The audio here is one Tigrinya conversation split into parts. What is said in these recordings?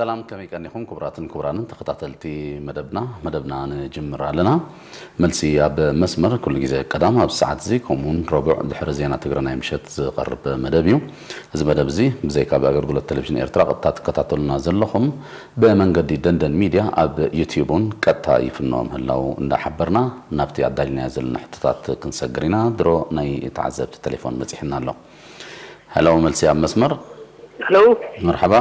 ሰላም፣ ከመይ ቀኒኹም ክቡራትን ክቡራንን ተኸታተልቲ መደብና? መደብና ንጅምር ኣለና። መልሲ ኣብ መስመር ኩሉ ግዜ ቀዳም ኣብ ሰዓት እዚ ከምኡውን ረቡዕ ድሕሪ ዜና ትግረ ናይ ምሸት ዝቐርብ መደብ እዩ። እዚ መደብ እዚ ብዘይካ ብኣገልግሎት ቴሌቪዥን ኤርትራ ቀጥታ ትከታተሉና ዘለኹም፣ ብመንገዲ ደንደን ሚድያ ኣብ ዩትዩብ እውን ቀጥታ ይፍኖ ምህላው እንዳሓበርና ናብቲ ኣዳሊናዮ ዘለና ሕቶታት ክንሰግር ኢና። ድሮ ናይ ተዓዘብቲ ቴሌፎን መጺሕና ኣሎ። ሄሎ፣ መልሲ ኣብ መስመር። ሄሎ። መርሓባ።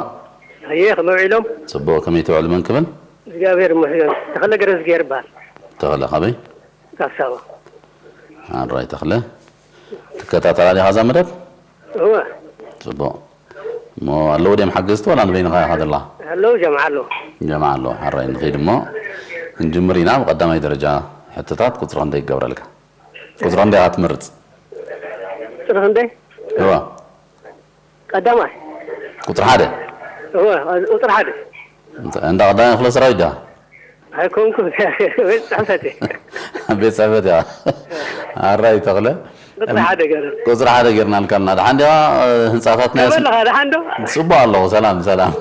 ኣየ፣ ከመይ ውዒሎም? ጽቡቕ፣ ከመይ ትውዕል? መን ክብል? እግዚኣብሔር ይመስገን። ተኽለ ገረዝግሄር ይበሃል። ተኽለ ካበይ? ካብ ሳዋ። ኣራይ ተኽለ። ትከታተላ ዲኻ እዛ መደብ? እወ። ጽቡቕ። እሞ ኣለዉ ድዮም ሓገዝቲ ዋላ ንበይንኻ ኢኻ ዘላ? ኣለዉ፣ ጀምዓ ኣለዉ። ጀምዓ ኣለዉ። ኣራይ ንኸይድ እሞ ክንጅምር ኢና። ብቐዳማይ ደረጃ ሕቶታት ቁጽሪ ክንደይ ይገብረልካ? ቁጽሪ ክንደይ ኢኻ ትመርጽ? ቁጽሪ ክንደይ? እወ። ቀዳማይ። ቁጽሪ ሓደ? እወ፣ ቁጽሪ ሓደ። እንተ-፣ እንዳ ቀዳማይ ክፍለ ሰራዊት ዲኻ? ኣይኮንኩን፣ ቤት ጽሕፈት እየ። ቤት ጽሕፈት እያ። ኣራይ ተኽለ። ቁጽሪ ሓደ ገይረ። ቁጽሪ ሓደ ጌርናልካ ኣለና። ደሓን ዲኻ? ህንጻታት ናይ ኣስ-፣ ከመይ ኣለኻ? ደሓን ዶ? ጽቡቕ ኣለኹ። ሰላም፣ ሰላም።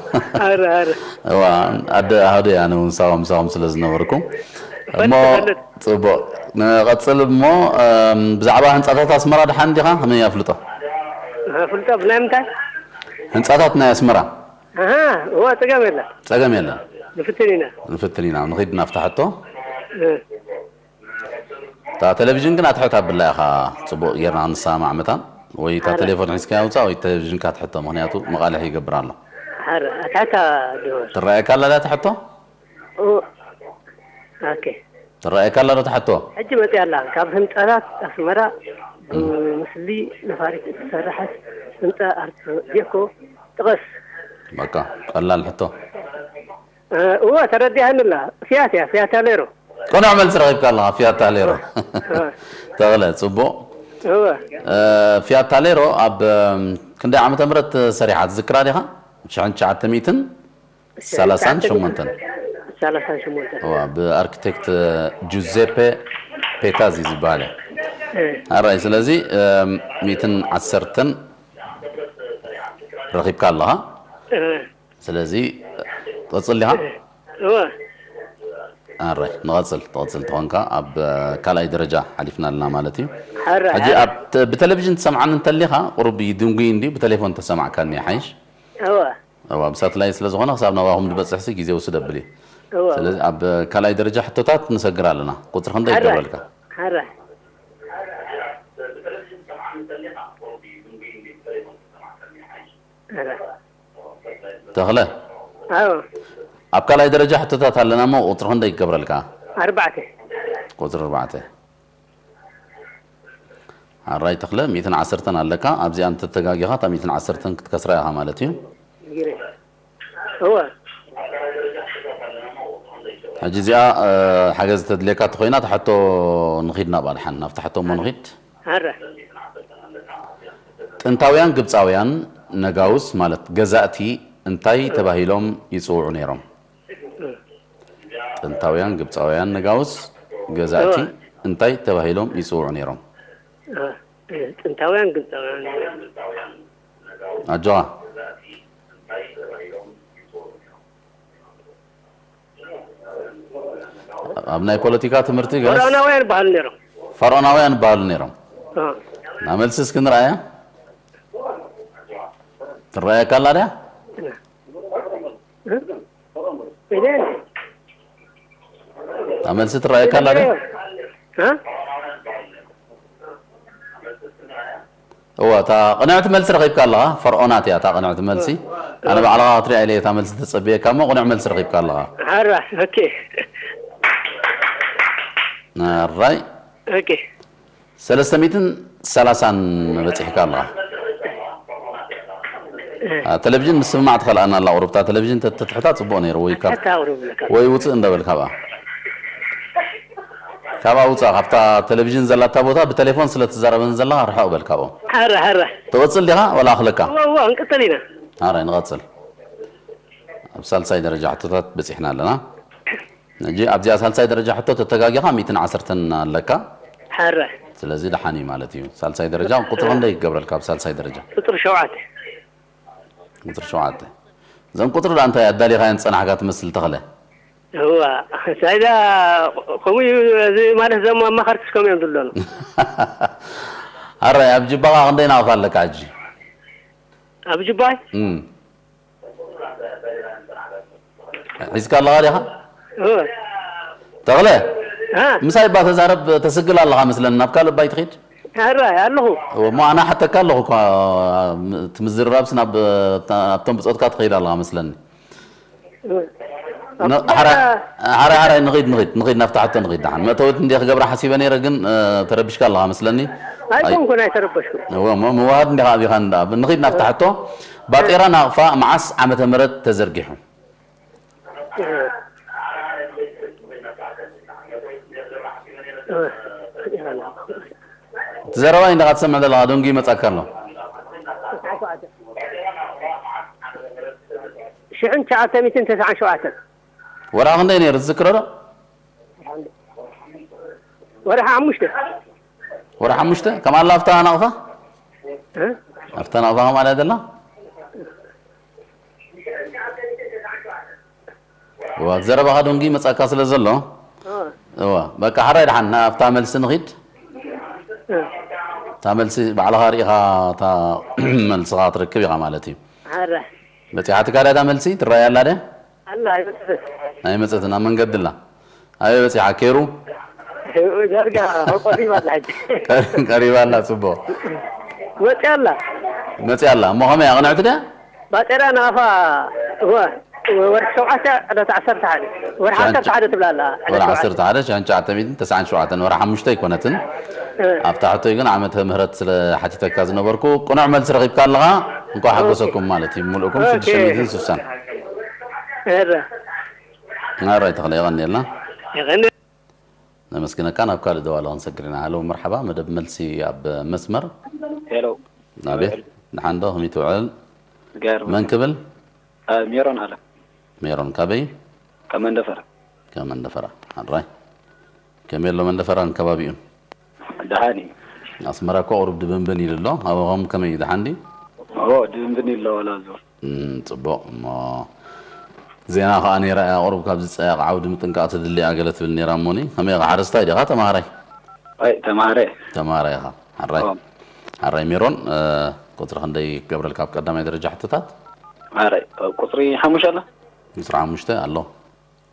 ኣረ፣ ኣረ። እዋ፣ ኣደ ኣሃዱ እያ፣ ኣነ እውን ሳዋ ምሳኹም ስለ ዝነበርኩ። ፈልጥ፣ እሞ ፈልጥ። ጽቡቕ። ንቐጽል እሞ፣ እም፣ ብዛዕባ ህንጻታት ኣስመራ ደሓን ዲኻ? ከመይ ኣፍልጦ? ኣፍልጦ ብናይ ምንታይ? ህንጻታት ናይ ኣስመራ። ኣሃ፣ እዋ፣ ጸገም የለን። ጸገም የለን። ንፍትን ኢና። ንፍትን ኢና። ንኺድ ናብታ ሕቶ። እ። እታ ቴሌቪዥን ግን ኣትሕት ኣብላ ኢኻ፣ ጽቡቕ ጌርና ክንሰማማዕ መታን። ወይ እታ ሓረ። ቴሌፎን ሒዝካያ ውጻእ ወይ ቴሌቪዥንካ ኣትሕቶ፣ ምኽንያቱ መቓልሕ ይገብር ኣሎ። ሓረ፣ ኣትሕታ ዶ? ትረኣየካ ኣላ ድያ እታ ሕቶ? ኦ፣ ኦኬ። ትረኣየካ ኣላ ዶ እታ ሕቶ? ሕጂ መጺኣ ኣላ። ካብ ህንጻታት ኣስመራ እም። ብምስሊ ነፋሪት እትሰርሐት ህንጻ ኣርት ዴኮ ጥቐስ። በቃ፣ ቀላል ሕቶ። እ፣ እወ፣ ተረዲኣኒ ኣላ። ፊያት እያ፣ ፊያት ኣሌሮ። ቅኑዕ መልሲ ረኺብካ ኣለኻ፣ ፊያት ኣሌሮ። እ። ተኽለ፣ ጽቡቕ። እወ። እ፣ ፊያት ኣሌሮ ኣብ፣ እም፣ ክንደይ ዓመተ ምህረት ሰሪሓ ትዝክራ ዲኻ? ሽሕን ትሽዓተ ሚእትን ሰላሳን ሸሞንተን። ሰላሳን ሸሞንተን። እዋ፣ ብኣርክቴክት ጁዜፔ ፔታዚ ዝበሃል እያ። እ። ኣራይ፣ ስለዚ፣ እም፣ ሚእትን ዓሰርተን ረኺብካ ኣለኻ። እ። ስለዚ፣ ትቕጽል ዲኻ? እወ። ኣራይ፣ ንቐጽል፣ ትቕጽል ተኾንካ፣ ኣብ፣ እ፣ ካልኣይ ደረጃ ሓሊፍና ኣለና ማለት እዩ። ኣረ፣ ሕጂ ኣረ። ኣብ ተ-፣ ብቴሌቪዥን ትሰምዓኒ እንተሊኻ፣ ቁሩብ ይድንጉይ እንድዩ፣ ብቴሌፎን ተሰማዕካኒ ይሓይሽ። እወ። እዋ፣ ብሳትላይት ስለ ዝኾነ፣ ክሳብ ናባኹም ዝበጽሕሲ ግዜ ውስድ ኣብል እዩ። እወ። ስለዚ፣ ኣብ ካልኣይ ደረጃ ሕቶታት ንሰግር ኣለና። ቁጽሪ ክንደይ ኣረ። ይገብረልካ? ኣረ። ኣረ። ተኽለ፣ ኣዎ። ኣብ ካልኣይ ደረጃ ሕቶታት ኣለና እሞ፣ ቁጽሪ ክንደይ ይገብረልካ? ኣርባዕተ። ቁጽሪ ኣርባዕተ። ኣራይ ተኽለ፣ ሚእትን ዓሰርተን ኣለካ። ኣብዚኣ እንተተጋጊኻ፣ እታ ሚእትን ዓሰርተን ክትከስራ ኢኻ ማለት እዩ። ነጊረ። እወ። ሕጂ እዚኣ፣ እ፣ ሓገዝ ተድልየካ እንተኾይና፣ እታ ሕቶ ንኺድ ናብኣ ድሓን፣ ናብታ ሕቶ እሞ ንኺድ። ኣረ። ጥንታውያን ግብጻውያን ነጋውስ ማለት ገዛእቲ እንታይ ተባሂሎም ይጽውዑ ነይሮም? ጥንታውያን ግብጻውያን ነጋውስ ገዛእቲ እወ። እንታይ ተባሂሎም ይጽውዑ ነይሮም? እ፣ ጥንታውያን ግብጻውያን። ኣጆኻ። ኣብ ናይ ፖለቲካ ትምህርቲ ገለስ ፈርዖናውያን ይበሃሉ ነይሮም። ፈርዖናውያን ይበሃሉ ነይሮም። እ። እና መልሲ እስኪ ንርኣያ። ትረኣየካ ኣላ ድያ? እ? እታ መልሲ ትረኣየካ ኣላ ድያ? እ? እዋ፣ እታ ቅንዕቲ መልሲ ረኺብካ ኣለኻ። ፈርዖናት እያ እታ ቅንዕቲ መልሲ። እ። ኣነ ባዕልኻ ክትሪኣ ኢለ እየ እታ መልሲ ተጸብየካ እሞ ቅኑዕ መልሲ ረኺብካ ኣለኻ። ሓራ፣ ኦኬ። ኣራይ። ኦኬ። ሰለስተ ሚእትን ሰላሳን በጺሕካ ኣለኻ። እ። አ፣ ቴሌቪዥን ምስምማዕ ትኸልኣና ኣላ ቁሩብ። እታ ቴሌቪዥን ተትትሕታ ጽቡቕ ነይሩ። ወይ ካብ፣ ኣታ ቁሩብ ለካ። ወይ ውጽእ እንዳበል ካብኣ። ካብኣ ውጻእ፣ ካብታ ቴሌቪዥን ዘላታ ቦታ ብቴሌፎን ስለ ትዛረበን ዘለኻ ርሕቕ በል ካብኦም። ሓራ፣ ሓራ። ትቕጽል ዲኻ ወላ ኣኽለካ? እዋ፣ እዋ፣ ክንቅጽል ኢና። ኣራይ ንቐጽል። ኣብ ሳልሳይ ደረጃ ሕቶታት በጺሕና ኣለና። ሕጂ ኣብዚኣ ሳልሳይ ደረጃ ሕቶ ተተጋጊኻ ሚእትን ዓሰርተን ኣለካ። ሓራ። ስለዚ ደሓን እዩ ማለት እዩ። ሳልሳይ ደረጃ ቁጽሪ ክንደይ ክገብረልካ ኣብ ሳልሳይ ደረጃ? ቁጽሪ ሸውዓተ። ቁጽሪ ሸውዓተ። እዘን ቁፅሪ ደኣ እንታይ ኣዳሊኻየን ዝፀናሕካ ትመስል ተኽለ? እዋ፣ ሳይዳ፣ ከምኡ እዩ። እዚ ማለት እዞም ኣማኸርትስ ከምኡ እዮም ዝብለኑ። ኣራይ ኣብ ጅባኻ ክንደይ ናቕፋ ኣለካ ሕጂ? ኣብ ጅባይ? እም። ሒዝካ ኣለኻ ዲኻ? እወ። ተኽለ፣ እ? ምሳይ እባ ተዛረብ፣ ተስግል ኣለኻ መስለኒ። ናብ ካልእ እባ ኣይትኺድ? ኣራይ ኣለኹ። እሞ ኣነ ሓተካ ኣለኹ እኳ፣ እቲ ምዝርራብስ ናብ፣ ናብቶም ብጾትካ ትኸይድ ኣለኻ መስለኒ። እወ። ን-፣ ሓራይ፣ ሓራይ፣ ሓራይ፣ ንኺድ፣ ንኺድ፣ ንኺድ፣ ናብታ ሕቶ ንኺድ። ደሓን መእተዊት እንድየ ክገብራ ሓሲበ ነይረ፣ ግን፣ እ፣ ተረቢሽካ ኣለኻ መስለኒ። ኣይ-፣ ኣይኮንኩን፣ ኣይተረበሽኩን። እወ፣ እሞ ምውሃድ እንዲኻ ኣቢኻ እንዳ። ንኺድ ናብታ ሕቶ። ባጤራ ናቕፋ መዓስ ዓመተ ምህረት ተዘርጊሑ? እወ። እወ። እቲ ዘረባይ እንዲኻ ትሰምዕ ዘለኻ፣ ደንጉ ይመጻካ ኣሎ። ሽሕን ትሽዓተ ሚእትን ተስዓን ሸውዓተን። ወርሒ ክንደይ ነይሩ ትዝክሮ ዶ? ወርሒ ሓሙሽተ። ወርሒ ሓሙሽተ? ከም ኣላ ኣብታ ናቕፋ? እ? ኣብታ ናቕፋ ከም ኣላ ዘላ? እዋ፣ እቲ ዘረባኻ ደንጉ ይመጻካ ስለ ዘሎ። እ። እዋ፣ በቃ ሓራይ ደሓን፣ ናብታ መልሲ ንኺድ። እ። እታ መልሲ ባዕልኻ ርኢኻ እታ መልስኻ ትረክብ ኢኻ ማለት እዩ። ሓራይ። በጺሓትካ ድያ እታ መልሲ? ትረኣያ ኣላ ድያ? ኣላ፣ ኣይመጸትን። ኣይመጸትን፣ ኣብ መንገዲ ኣላ። ኣበይ በጺሓ? ኬሩ? ዳርጋ ቀሪባ ኣላ ሕጂ። ቀሪባ ኣላ፣ ጽቡቕ። መጺኣ ኣላ። መጺኣ ኣላ። እሞ ከመይ፣ ኣቕንዕቲ ድያ? ባጤራ ናቕፋ፣ እወ፣ ወርሒ ሸውዓተ፣ ዕለት ዓሰርተ ሓደ። ወርሒ ሸንሸ-፣ ዓሰርተ ሓደ ትብላ ኣላ፣ ዕለት ወርሒ ሸውዓተ። ዓሰርተ ሓደ፣ ሽሕን ትሽዓተ ሚእትን ተስዓን ሸውዓተን፣ ወርሒ ሓሙሽተ ኣይኮነትን። እ። ኣብታ ሕቶይ ግን ዓመተ ምህረት ስለ ሓቲተካ ዝነበርኩ፣ ቅኑዕ መልሲ ረኺብካ ኣለኻ። እንኳዕ ኦኬ። ሓጎሰኩም ማለት እዩ። ምሉእኩም ኦኬ። ሽዱሽተ ሚእትን ስሳን። እረ። ኣራይ ተኽለ፣ የቐንየልና። የቐንየ-፣ ነመስግነካ። ናብ ካልእ ደዋለ ክንሰግር ኢና። ሃሎ፣ መርሓባ፣ መደብ መልሲ ኣብ መስመር። ሄሎ። ኣቤት፣ ደሓን ዶ? ከመይ ትውዕል? ጋር መን ክብል? አ፣ ሜሮን ኣለ። ሜሮን ካበይ? ካብ መንደፈራ። ካብ መንደፈራ። ኣራይ። ከመይ ኣሎ መንደፈራን ከባቢኡን? ደሓን እዩ። ኣስመራ እኮ ቁሩብ ድብንብን ኢሉ ኣሎ። ኣበኹም ከመይ እዩ? ደሓን ድዩ? ኦ፣ ድብንብን ኢሉ ኣሎ፣ ወላ ዞር። እም፣ ጽቡቕ። እሞ ዜና ከኣ ነይራ እያ፣ ቁሩብ ካብዚ ጸያቕ ዓውዲ ምጥንቃቕ ትድሊ እያ ገለ ትብል ነይራ። እሞኒ፣ ከመይ ኢኻ? ሓረስታይ ዲኻ? ተማሃራይ? ኣይ፣ ተማሃራይ። ተማሃራይ ኢኻ። ሓራይ። ኦ። ሓራይ ሜሮን፣ እ፣ ቁጽሪ ክንደይ ክገብረልካ ኣብ ቀዳማይ ደረጃ ሕቶታት? ሓራይ፣ ቁጽሪ ሓሙሽተ ኣላ? ቁጽሪ ሓሙሽተ ኣሎ።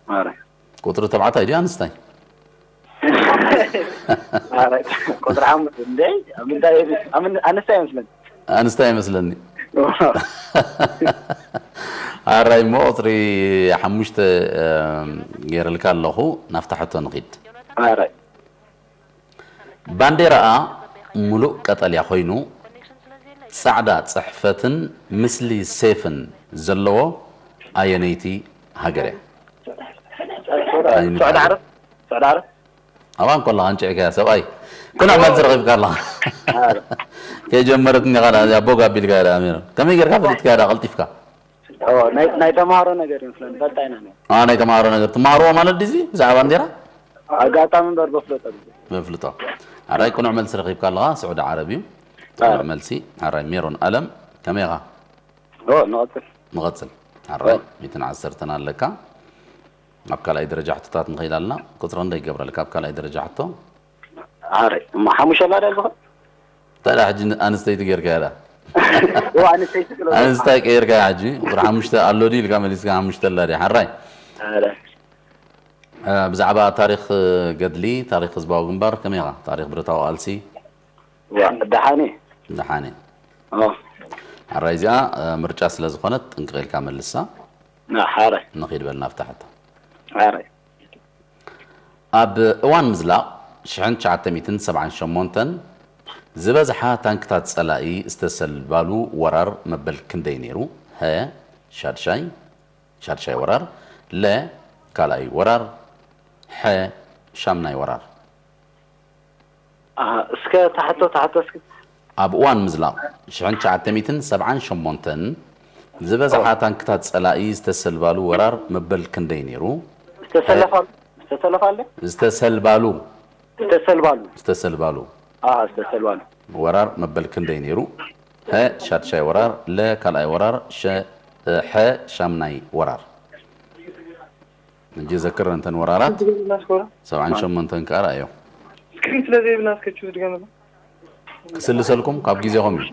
ኣረ። ቁጽሪ ተባዕታይ ድዩ ኣንስታይ? ኣረ፣ ቁጽሪ ሓሙሽተ እንዴ? ኣብ ምንታይ፣ ኣብ ምን-፣ ኣንስታይ ይመስለኒ። ኣንስታይ ይመስለኒ። ኣራይ እሞ ቁጽሪ ሓሙሽተ፣ እም፣ ገይረልካ ኣለኹ። ናብታ ሕቶ ንኺድ። ኣረ። ባንዴራኣ ሙሉእ ቀጠልያ ኮይኑ፣ ጻዕዳ ጽሕፈትን ምስሊ ሴፍን ዘለዎ ኣየነይቲ ሃገር እያ? ሱዕዲ ዓረብ? ሱዕዲ ዓረብ? ኣብኣ እንኮላ ኣንጭዕካያ ሰብኣይ። ኩሉ መልሲ ረኺብካ ኣለኻ። ኣረ። ከይጀመረት እኒኻ ደኣ፣ እዚኣ ቦግ ኣቢልካ ደኣ፣ ኣሚር። ከመይ ጌርካ ፈሊጥካ ደኣ፣ ቀልጢፍካ? ኦ፣ ናይ፣ ናይ ተማሃሮ ነገር ይመስለኒ፣ ፈልጣ ኢና ነይሩ። አ፣ ናይ ተማሃሮ ነገር። ትማሃርዎ ማለት ድዚ? ብዛዕባ ባንዴራ? ኣጋጣሚ እምበር በፍለጦ። በፍልጦ። ኣራይ፣ ቅኑዕ መልሲ ረኺብካ ኣለኻ፣ ስዑዲ ዓረብ እዩ። ቅኑዕ ኣረ። መልሲ። ኣራይ፣ ሜሮን ኣለም፣ ከመይ ኢኻ? ኦ፣ ንቐጽል። ንቐጽል። ኣራይ፣ ኦ። ሚእትን ዓሰርተን ኣለካ። ኣብ ካልኣይ ደረጃ ሕቶታት ንኸይድ ኣለና። ቁጽሪ ክንደይ ይገብረልካ ኣብ ካልኣይ ደረጃ ሕቶ? ኣረ፣ እሞ ሓሙሽተ ኣላ ድያ ዝኸ-? እንታይ ደኣ ሕጂ ን-፣ ኣንስተይቲ ጌርካያ ደኣ? ኦ፣ ኣንስተይቲ ክሎ-፣ ኣንስታይ ቀይርካያ ሕጂ? ቁጽሪ ሓሙሽተ ኣሎ ድዩ ኢልካ መሊስካ፣ ሓሙሽተ ኣላ ድያ? ሓራይ። ኣረ። እ፣ ብዛዕባ ታሪኽ ገድሊ፣ ታሪኽ ህዝባዊ ግንባር ከመይ ኢኻ? ታሪኽ ብረታዊ ቃልሲ? ዋ፣ ደሓን እየ። ደሓን እየ። ኦ። ሓራይ እዚኣ፣ እ፣ ምርጫ ስለ ዝኾነት ጥንቅቕ ኢልካ መልሳ። ና፣ ሓራይ። ንኺድ በል ናብታ ሕቶ። ሓራይ። ኣብ እዋን ምዝላቕ ሽሕን ትሽዓተ ሚእትን ሰብዓን ሸሞንተን ዝበዝሓ ታንክታት ጸላኢ ዝተሰልባሉ ወራር መበል ክንደይ ነይሩ? ሀ፣ ሻድሻይ፣ ሻድሻይ ወራር፣ ለ፣ ካልኣይ ወራር፣ ሐ፣ ሻምናይ ወራር። ኣሃ፣ እስከ ታሕቶ፣ ታሕቶ እስከ። ኣብ እዋን ምዝላቕ ሽሕን ትሽዓተ ሚእትን ሰብዓን ሸሞንተን ዝበዝሓ ኦ። ታንክታት ጸላኢ ዝተሰልባሉ ወራር መበል ክንደይ ነይሩ? ዝተሰለፋሉ፣ ዝተሰለፋለ? ዝተሰልባሉ። ዝተሰልባሉ። ዝተሰልባሉ። ኣሃ፣ ዝተሰልባሉ። ወራር መበል ክንደይ ነይሩ? ሀ፣ ሻድሻይ ወራር፣ ለ፣ ካልኣይ ወራር፣ ሸ፣ ሐ ሻምናይ ወራር። እንጂ ዘክር እንተን ወራራት ሰብዓን ሸሞንተን ከኣ ርኣዮ። ስክሪን ስለ ዘይብልና እስከ ቹዝ ድገምና። ክስልሰልኩም ካብ ግዜኹም እዩ።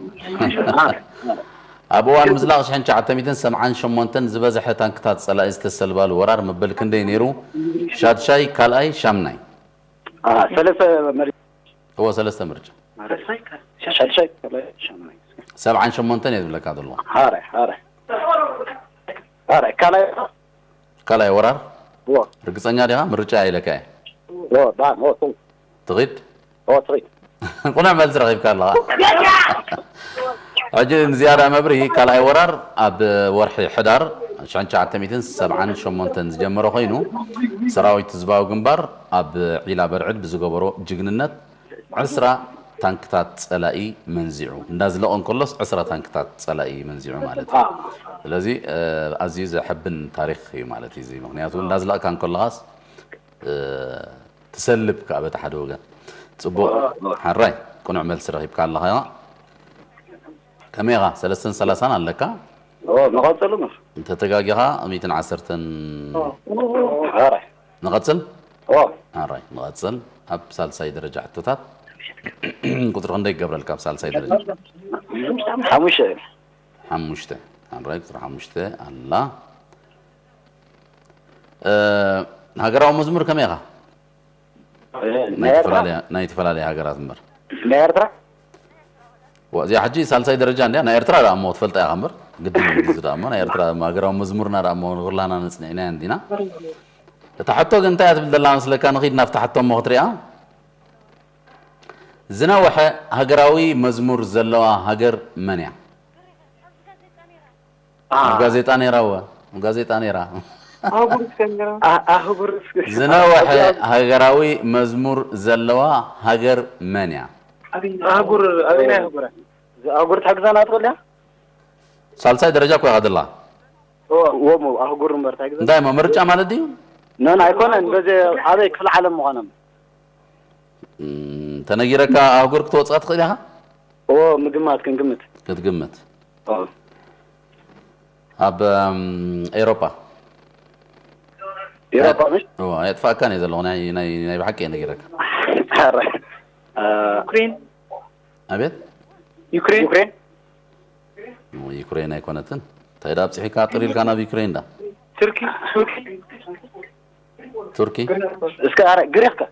ኣብ እዋን ምዝላቕ ሽሕን ትሽዓተ ሚእትን ሰብዓን ሸሞንተን ዝበዝሐ ታንክታት ጸላኢ ዝተሰልባሉ ወራር መበል ክንደይ ነይሩ? ሻድሻይ፣ ካልኣይ፣ ሻምናይ? ሰለስተ መሪ እዎ ሰለስተ ምርጫ። ሻድሻይ ካልኣይ ሻምናይ። ሰብዓን ሸሞንተን እየ ዝብለካ ዘለኹ። ሓራይ ሓራይ ሓራይ ካልኣይ ካልኣይ ወራር እዎ ርግጸኛ ዲኻ? ምርጫ ኢለካ እየ። እዎ ባን እዎ ቱ ትኺድ እዎ ትሪ ቁኑዕ መልሲ ረኺብካ ኣለኻ። ሕጂ ንዝያዳ መብርሂ ካልኣይ ወራር ኣብ ወርሒ ሕዳር ሽሕን ትሽዓተ ሚእትን ሰብዓን ሸሞንተን ዝጀመረ ኮይኑ ሰራዊት ህዝባዊ ግንባር ኣብ ዒላ በርዕድ ብዝገበሮ ጅግንነት ዕስራ ታንክታት ጸላኢ መንዚዑ እንዳዝለቐ እንከሎስ ዕስራ ታንክታት ጸላኢ መንዚዑ ማለት እዩ። ስለዚ ኣዝዩ ዘሐብን ታሪክ እዩ ማለት እዩ። ምክንያቱ እንዳዝለቕካ እንከለኻስ ትሰልብ ከዓ በቲ ሓደ ወገን። ጽቡቕ ሓራይ ቅኑዕ መልሲ ረኺብካ ኣለኻ። ከመይ ኢኻ? ሰለስተን ሰላሳን ኣለካ። መቐጸሉ እንተተጋጊኻ ሚእትን ዓሰርተን ሓራይ ንቐጽል። ኦ ሓራይ ንቐጽል። ኣብ ሳልሳይ ደረጃ ሕቶታት ቁጽሪ ክንደይ ይገብረልካ? ኣብ ሳልሳይ ደረጃ ሓሙሽተ ሓሙሽተ። ሓራይ ቁጽሪ ሓሙሽተ ኣላ። ሃገራዊ መዝሙር ከመይ ኢኻ? ናይ ዝተፈላለያ ሃገራት እምበር ናይ ኤርትራ እዚኣ ሕጂ ሳልሳይ ደረጃ እንዲያ። ናይ ኤርትራ ደኣ እሞ ትፈልጣ ኢኻ እምበር ግድን እንዲ እዚ ደኣ እሞ ናይ ኤርትራ ሃገራዊ መዝሙርና ደኣ እሞ ንኩላና ነጽኒዕናያ እንዲና። እታ ሕቶ ግን እንታይ እያ ትብል ዘላ መስለካ? ንኺድ ናብታ ሕቶ እሞ ክትሪኣ። ዝነውሐ ሃገራዊ መዝሙር ዘለዋ ሃገር መን እያ? ኣብ ጋዜጣ ነይራ። እወ፣ ኣብ ጋዜጣ ነይራ። ኣህጉር እስከ እንገራ። ኣህጉር እስከ ዝነውሐ ሃገራዊ መዝሙር ዘለዋ ሃገር መን እያ? ኣህጉር ኣበይናይ ኣህጉር? ኣህጉር ትሕግዘና ትኽእል እያ? ሳልሳይ ደረጃ እኮ ኢኻ ደላ። ወሞ ኣህጉር እምበር ትሕግዘና? እንታይ እሞ ምርጫ ማለት ድዩ? ነን ኣይኮነን በዚ ኣበይ ክፍለ ዓለም ምዃኖም እም፣ ተነጊረካ ኣህጉር ክትወፅኣ ትኽእል ኢኻ? ኦ ምግማት ክንግምት ክትግምት። ኦ ኣብ እም፣ ኤሮጳ ኤሮጳ ምሽ እዋ፣ ኣየጥፋእካን እየ ዘለኹ። ናይ ናይ ናይ ብሓቂ እየ ነጊረካ። ኧረ፣ እ፣ ዩክሬን ኣቤት ዩክሬን ዩክሬን ዩክሬን ኣይኮነትን። እንታይ ዳ ኣብፂሕካ ጥር ኢልካ ናብ ዩክሬን ዳ ቱርኪ ቱርኪ ቱርኪ እስከ ኧረ ግሪክ ከ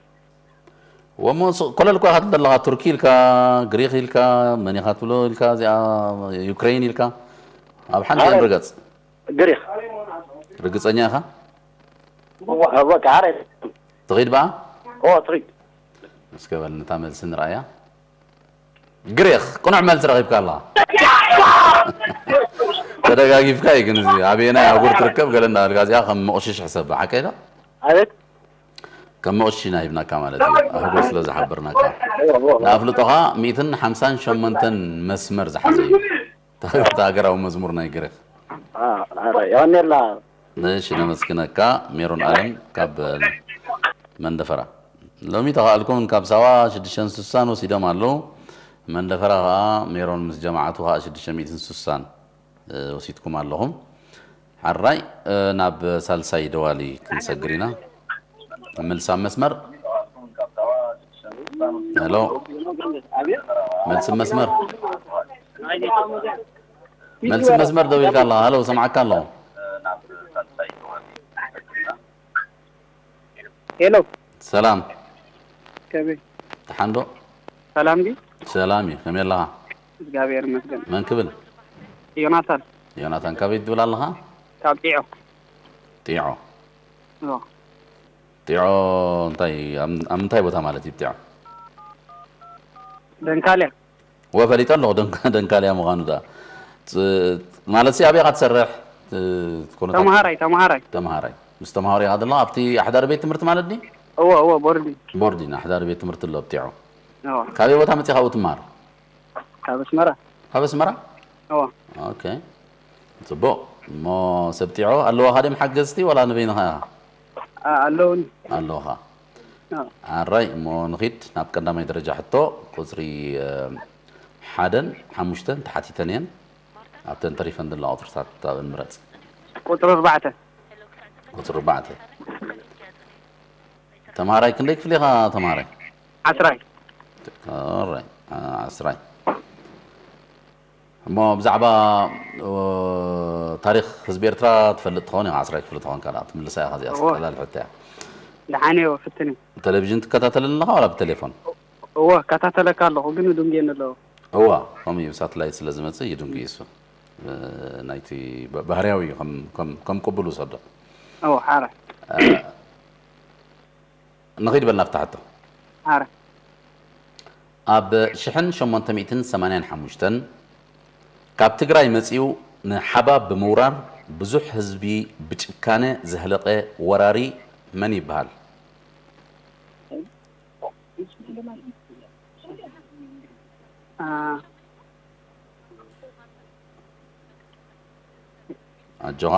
ወሞ ስ- ኮለል እኳ ኢኻ ትብል ዘለኻ። ቱርኪ ኢልካ፣ ግሪክ ኢልካ፣ መን ኢኻ ትብሎ ኢልካ፣ እዚኣ ዩክሬን ኢልካ ኣብ ሓንቲ እየን ርገፅ። ግሪክ ርግፀኛ ኢኻ? እ፣ በቃ ኧረ ትኺድ በኣ ኦ ትሪክ እስከ በል ነታ መልሲ ንርኣያ። ግሪክ ቅኑዕ መልሲ ረኺብካ ኣለኻ። ተደጋጊፍካ እዩ ግን እዚ ኣበየናይ ኣህጉር ትርከብ ገለ እንዳበልካ እዚኣ ከም መቑሽሽ ሕሰብ ሓቀይ ዶ? ኣቤት ከም መቑሽሽ ኢና ሂብናካ ማለት እዩ። ኣህጉር ስለ ዝሓበርናካ ንኣፍልጦኻ ሚእትን ሓምሳን ሸሞንተን መስመር ዝሓዘ እዩ። እታ ሃገራዊ መዝሙር ናይ ግሪክ የቐኔልና እሺ ነመስግነካ። ሜሮን ኣለም ካብ መንደፈራ። ሎሚ ተኻእልኩም ካብ ሳዋ ሽዱሽተን ስሳን ወሲዶም ኣለዉ። መንደፈራ ከዓ ሜሮን ምስ ጀማዓቱ ከዓ ሽዱሽተ ሚእትን ስሳን ወሲድኩም ኣለኹም። ሓራይ ናብ ሳልሳይ ደዋሊ ክንሰግር ኢና። መልሳ መስመር ሄሎ መልሲ መስመር መልሲ መስመር ደው ኢልካ ኣለኻ። ሃሎ ሰምዓካ ኣለኹ። ሄሎ ሰላም ከመይ ተሓንዶ ሰላም ድዩ? ሰላም እዩ። ከመይ ኣለኻ? እግዚኣብሔር ይመስገን። መን ክብል? ዮናታን ዮናታን ካበይ ትብል ኣለኻ? ካብ ጢዖ ጢዖ ኦ፣ ጢዖ እንታይ ኣብ ኣብ ምንታይ ቦታ ማለት እዩ ጢዖ? ደንካልያ ወፈሊጠ ኣለኹ ደንካ- ደንካልያ ምዃኑ ዳ ማለት ሲ ኣበይ ኢኻ ትሰርሕ? እ፣ ኩነታት ተምሃራይ ተምሃራይ ተምሃራይ ምስ ተምሃሮ ኢኻ ዘለኻ ኣብቲ ኣሕዳሪ ቤት ትምህርቲ ማለት ድዩ? እዎ እዎ ቦርዲ ቦርዲን ኣሕዳሪ ቤት ትምህርቲ ኣሎ ኣብ ጢዖ እዎ ካበይ ቦታ መፂኻ ኣብኡ ትምሃር? ካብ ኣስመራ ካብ ኣስመራ? እዎ ኦኬ ጽቡቕ እሞ ሰብ ጢዖ ኣለዋኻ ድዮም ሓገዝቲ ወላ ንበይንኻ ኢኻ? ኣ- ኣለውኒ ኣለዋኻ ኣዎ። ኣራይ እሞ ንኺድ ናብ ቀዳማይ ደረጃ ሕቶ ቁፅሪ እ፣ ሓደን ሓሙሽተን ተሓቲተን እየን ኣብተን ተሪፈን ዘለዋ ቁፅርታት ኣብን ምረፅ። ቁፅሪ ኣርባዕተ። ቁፅሪ ኣርባዕተ። ተምሃራይ ክንደይ ክፍሊ ኢኻ ተምሃራይ? ዓስራይ። ኦራይ፣ ዓ- ዓስራይ። እሞ ብዛዕባ እ፣ ታሪክ ህዝቢ ኤርትራ ትፈልጥ ትኸውን ኢኻ። ዓስራይ ክፍሊ ትኾን ካልኣ ትምልሳ ኢኻ። እዚኣ እወ። ቀላል ሕቶ እያ። ደሓን እየ፣ ፍትን እየ። ቴሌቪዥን ትከታተለኒ ኣለኻ ዋላ ብቴሌፎን? እወ፣ እከታተለካ ኣለኹ፣ ግን ይድንጉየኒ ኣለዉ። እዋ፣ ከምኡ እዩ። ብሳትላይት ስለ ዝመጽእ ይድንጉ እሱ። እ፣ ናይቲ ባ- ባህርያዊ እዩ፣ ከም- ከም- ከም ቅቡል ውሰዶ። እወ፣ ሓረ እ፣ ንኺድ በልና ኣብታ ሕቶ። ሓረ ኣብ ሽሕን ሸሞንተ ሚእትን ሰማንያን ሓሙሽተን ካብ ትግራይ መጺኡ ንሓባብ ብምውራር ብዙሕ ህዝቢ ብጭካነ ዘህለቐ ወራሪ መን ይበሃል? አ፣ ኣጆኻ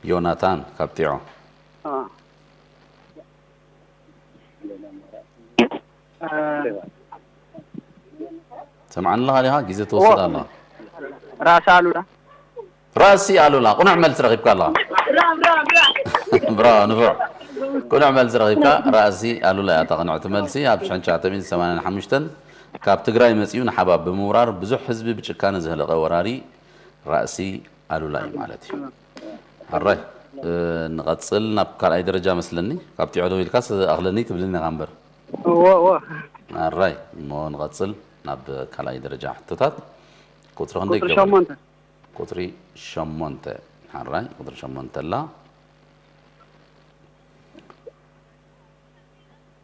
ዮናታን ካብ ጢዖ። አ፣ አ፣ ሰምዓኒ ኣለኻ ዲኻ? ግዜ ትወስድ ኣለኻ። ራእሲ ኣሉላ። ራእሲ ኣሉላ፣ ቅኑዕ መልሲ ረኺብካ ኣለኻ። ብራቮ፣ ንፉዕ። ቅኑዕ መልሲ ረኺብካ። ራእሲ ኣሉላ እያ እታ ቅንዕቲ መልሲ። ኣብ ሽሕን ትሽዓተ ሚእትን ሰማንያን ሓሙሽተን ካብ ትግራይ መጺኡ ንሓባብ ብምውራር ብዙሕ ህዝቢ ብጭካነ ዘህለቐ ወራሪ ራእሲ ኣሉላ እዩ ማለት እዩ። ሕራይ፣ እ፣ ንቐጽል ናብ ካልኣይ ደረጃ መስለኒ። ካብ ጢዖ ደው ኢልካስ ኣኽለኒ ትብልኒ ኢኻ እምበር። እወ፣ እወ። ሕራይ፣ እሞ ንቐጽል ናብ ካልኣይ ደረጃ ሕቶታት። ቁጽሪ ክንደይ ቁጽሪ ይገብር? ሸሞንተ። ቁጽሪ ሸሞንተ። ሕራይ፣ ቁጽሪ ሸሞንተ ኣላ።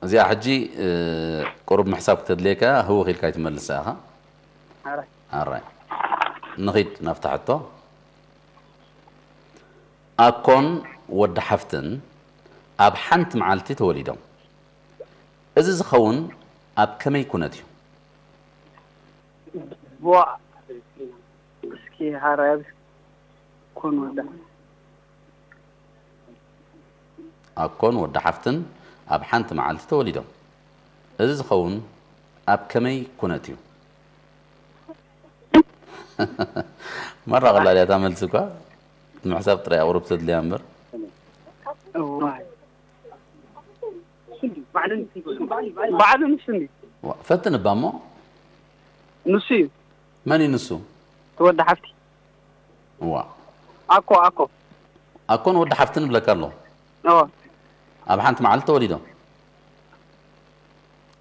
እዚኣ ሕጂ፣ እ፣ ቁሩብ ምሕሳብ ክተድልየካ፣ ህውኽ ኢልካ ኣይትመልሳ ኢኻ። ሕራይ። ሕራይ። ንኺድ ናብታ ሕቶ። ኣኮን ወዲ ሓፍትን ኣብ ሓንቲ መዓልቲ ተወሊዶም። እዚ ዝኸውን ኣብ ከመይ ኩነት እዩ? ዋ፣ እስኪ ሕራይ፣ ኣብ ኮን ወዳ። ኣኮን ወዲ ሓፍትን ኣብ ሓንቲ መዓልቲ ተወሊዶም። እዚ ዝኸውን ኣብ ከመይ ኩነት እዩ? መራ ቀላል እያ እታ መልሲ እኳ። ምሕሳብ ጥራይ ኣቑሩብ ተድልያ እምበር። እዋይ። ባዕሉ ንሱ እንዲ። ዋ፣ ፈትን እባ እሞ። ንሱ እዩ። መን እዩ ንሱ? ተወዲ ሓፍቲ። ዋ። ኣኮ፣ ኣኮ። ኣኮን ወዲ ሓፍትን ብለካ ኣለኹ። እዎ። ኣብ ሓንቲ መዓልቲ ተወሊዶም።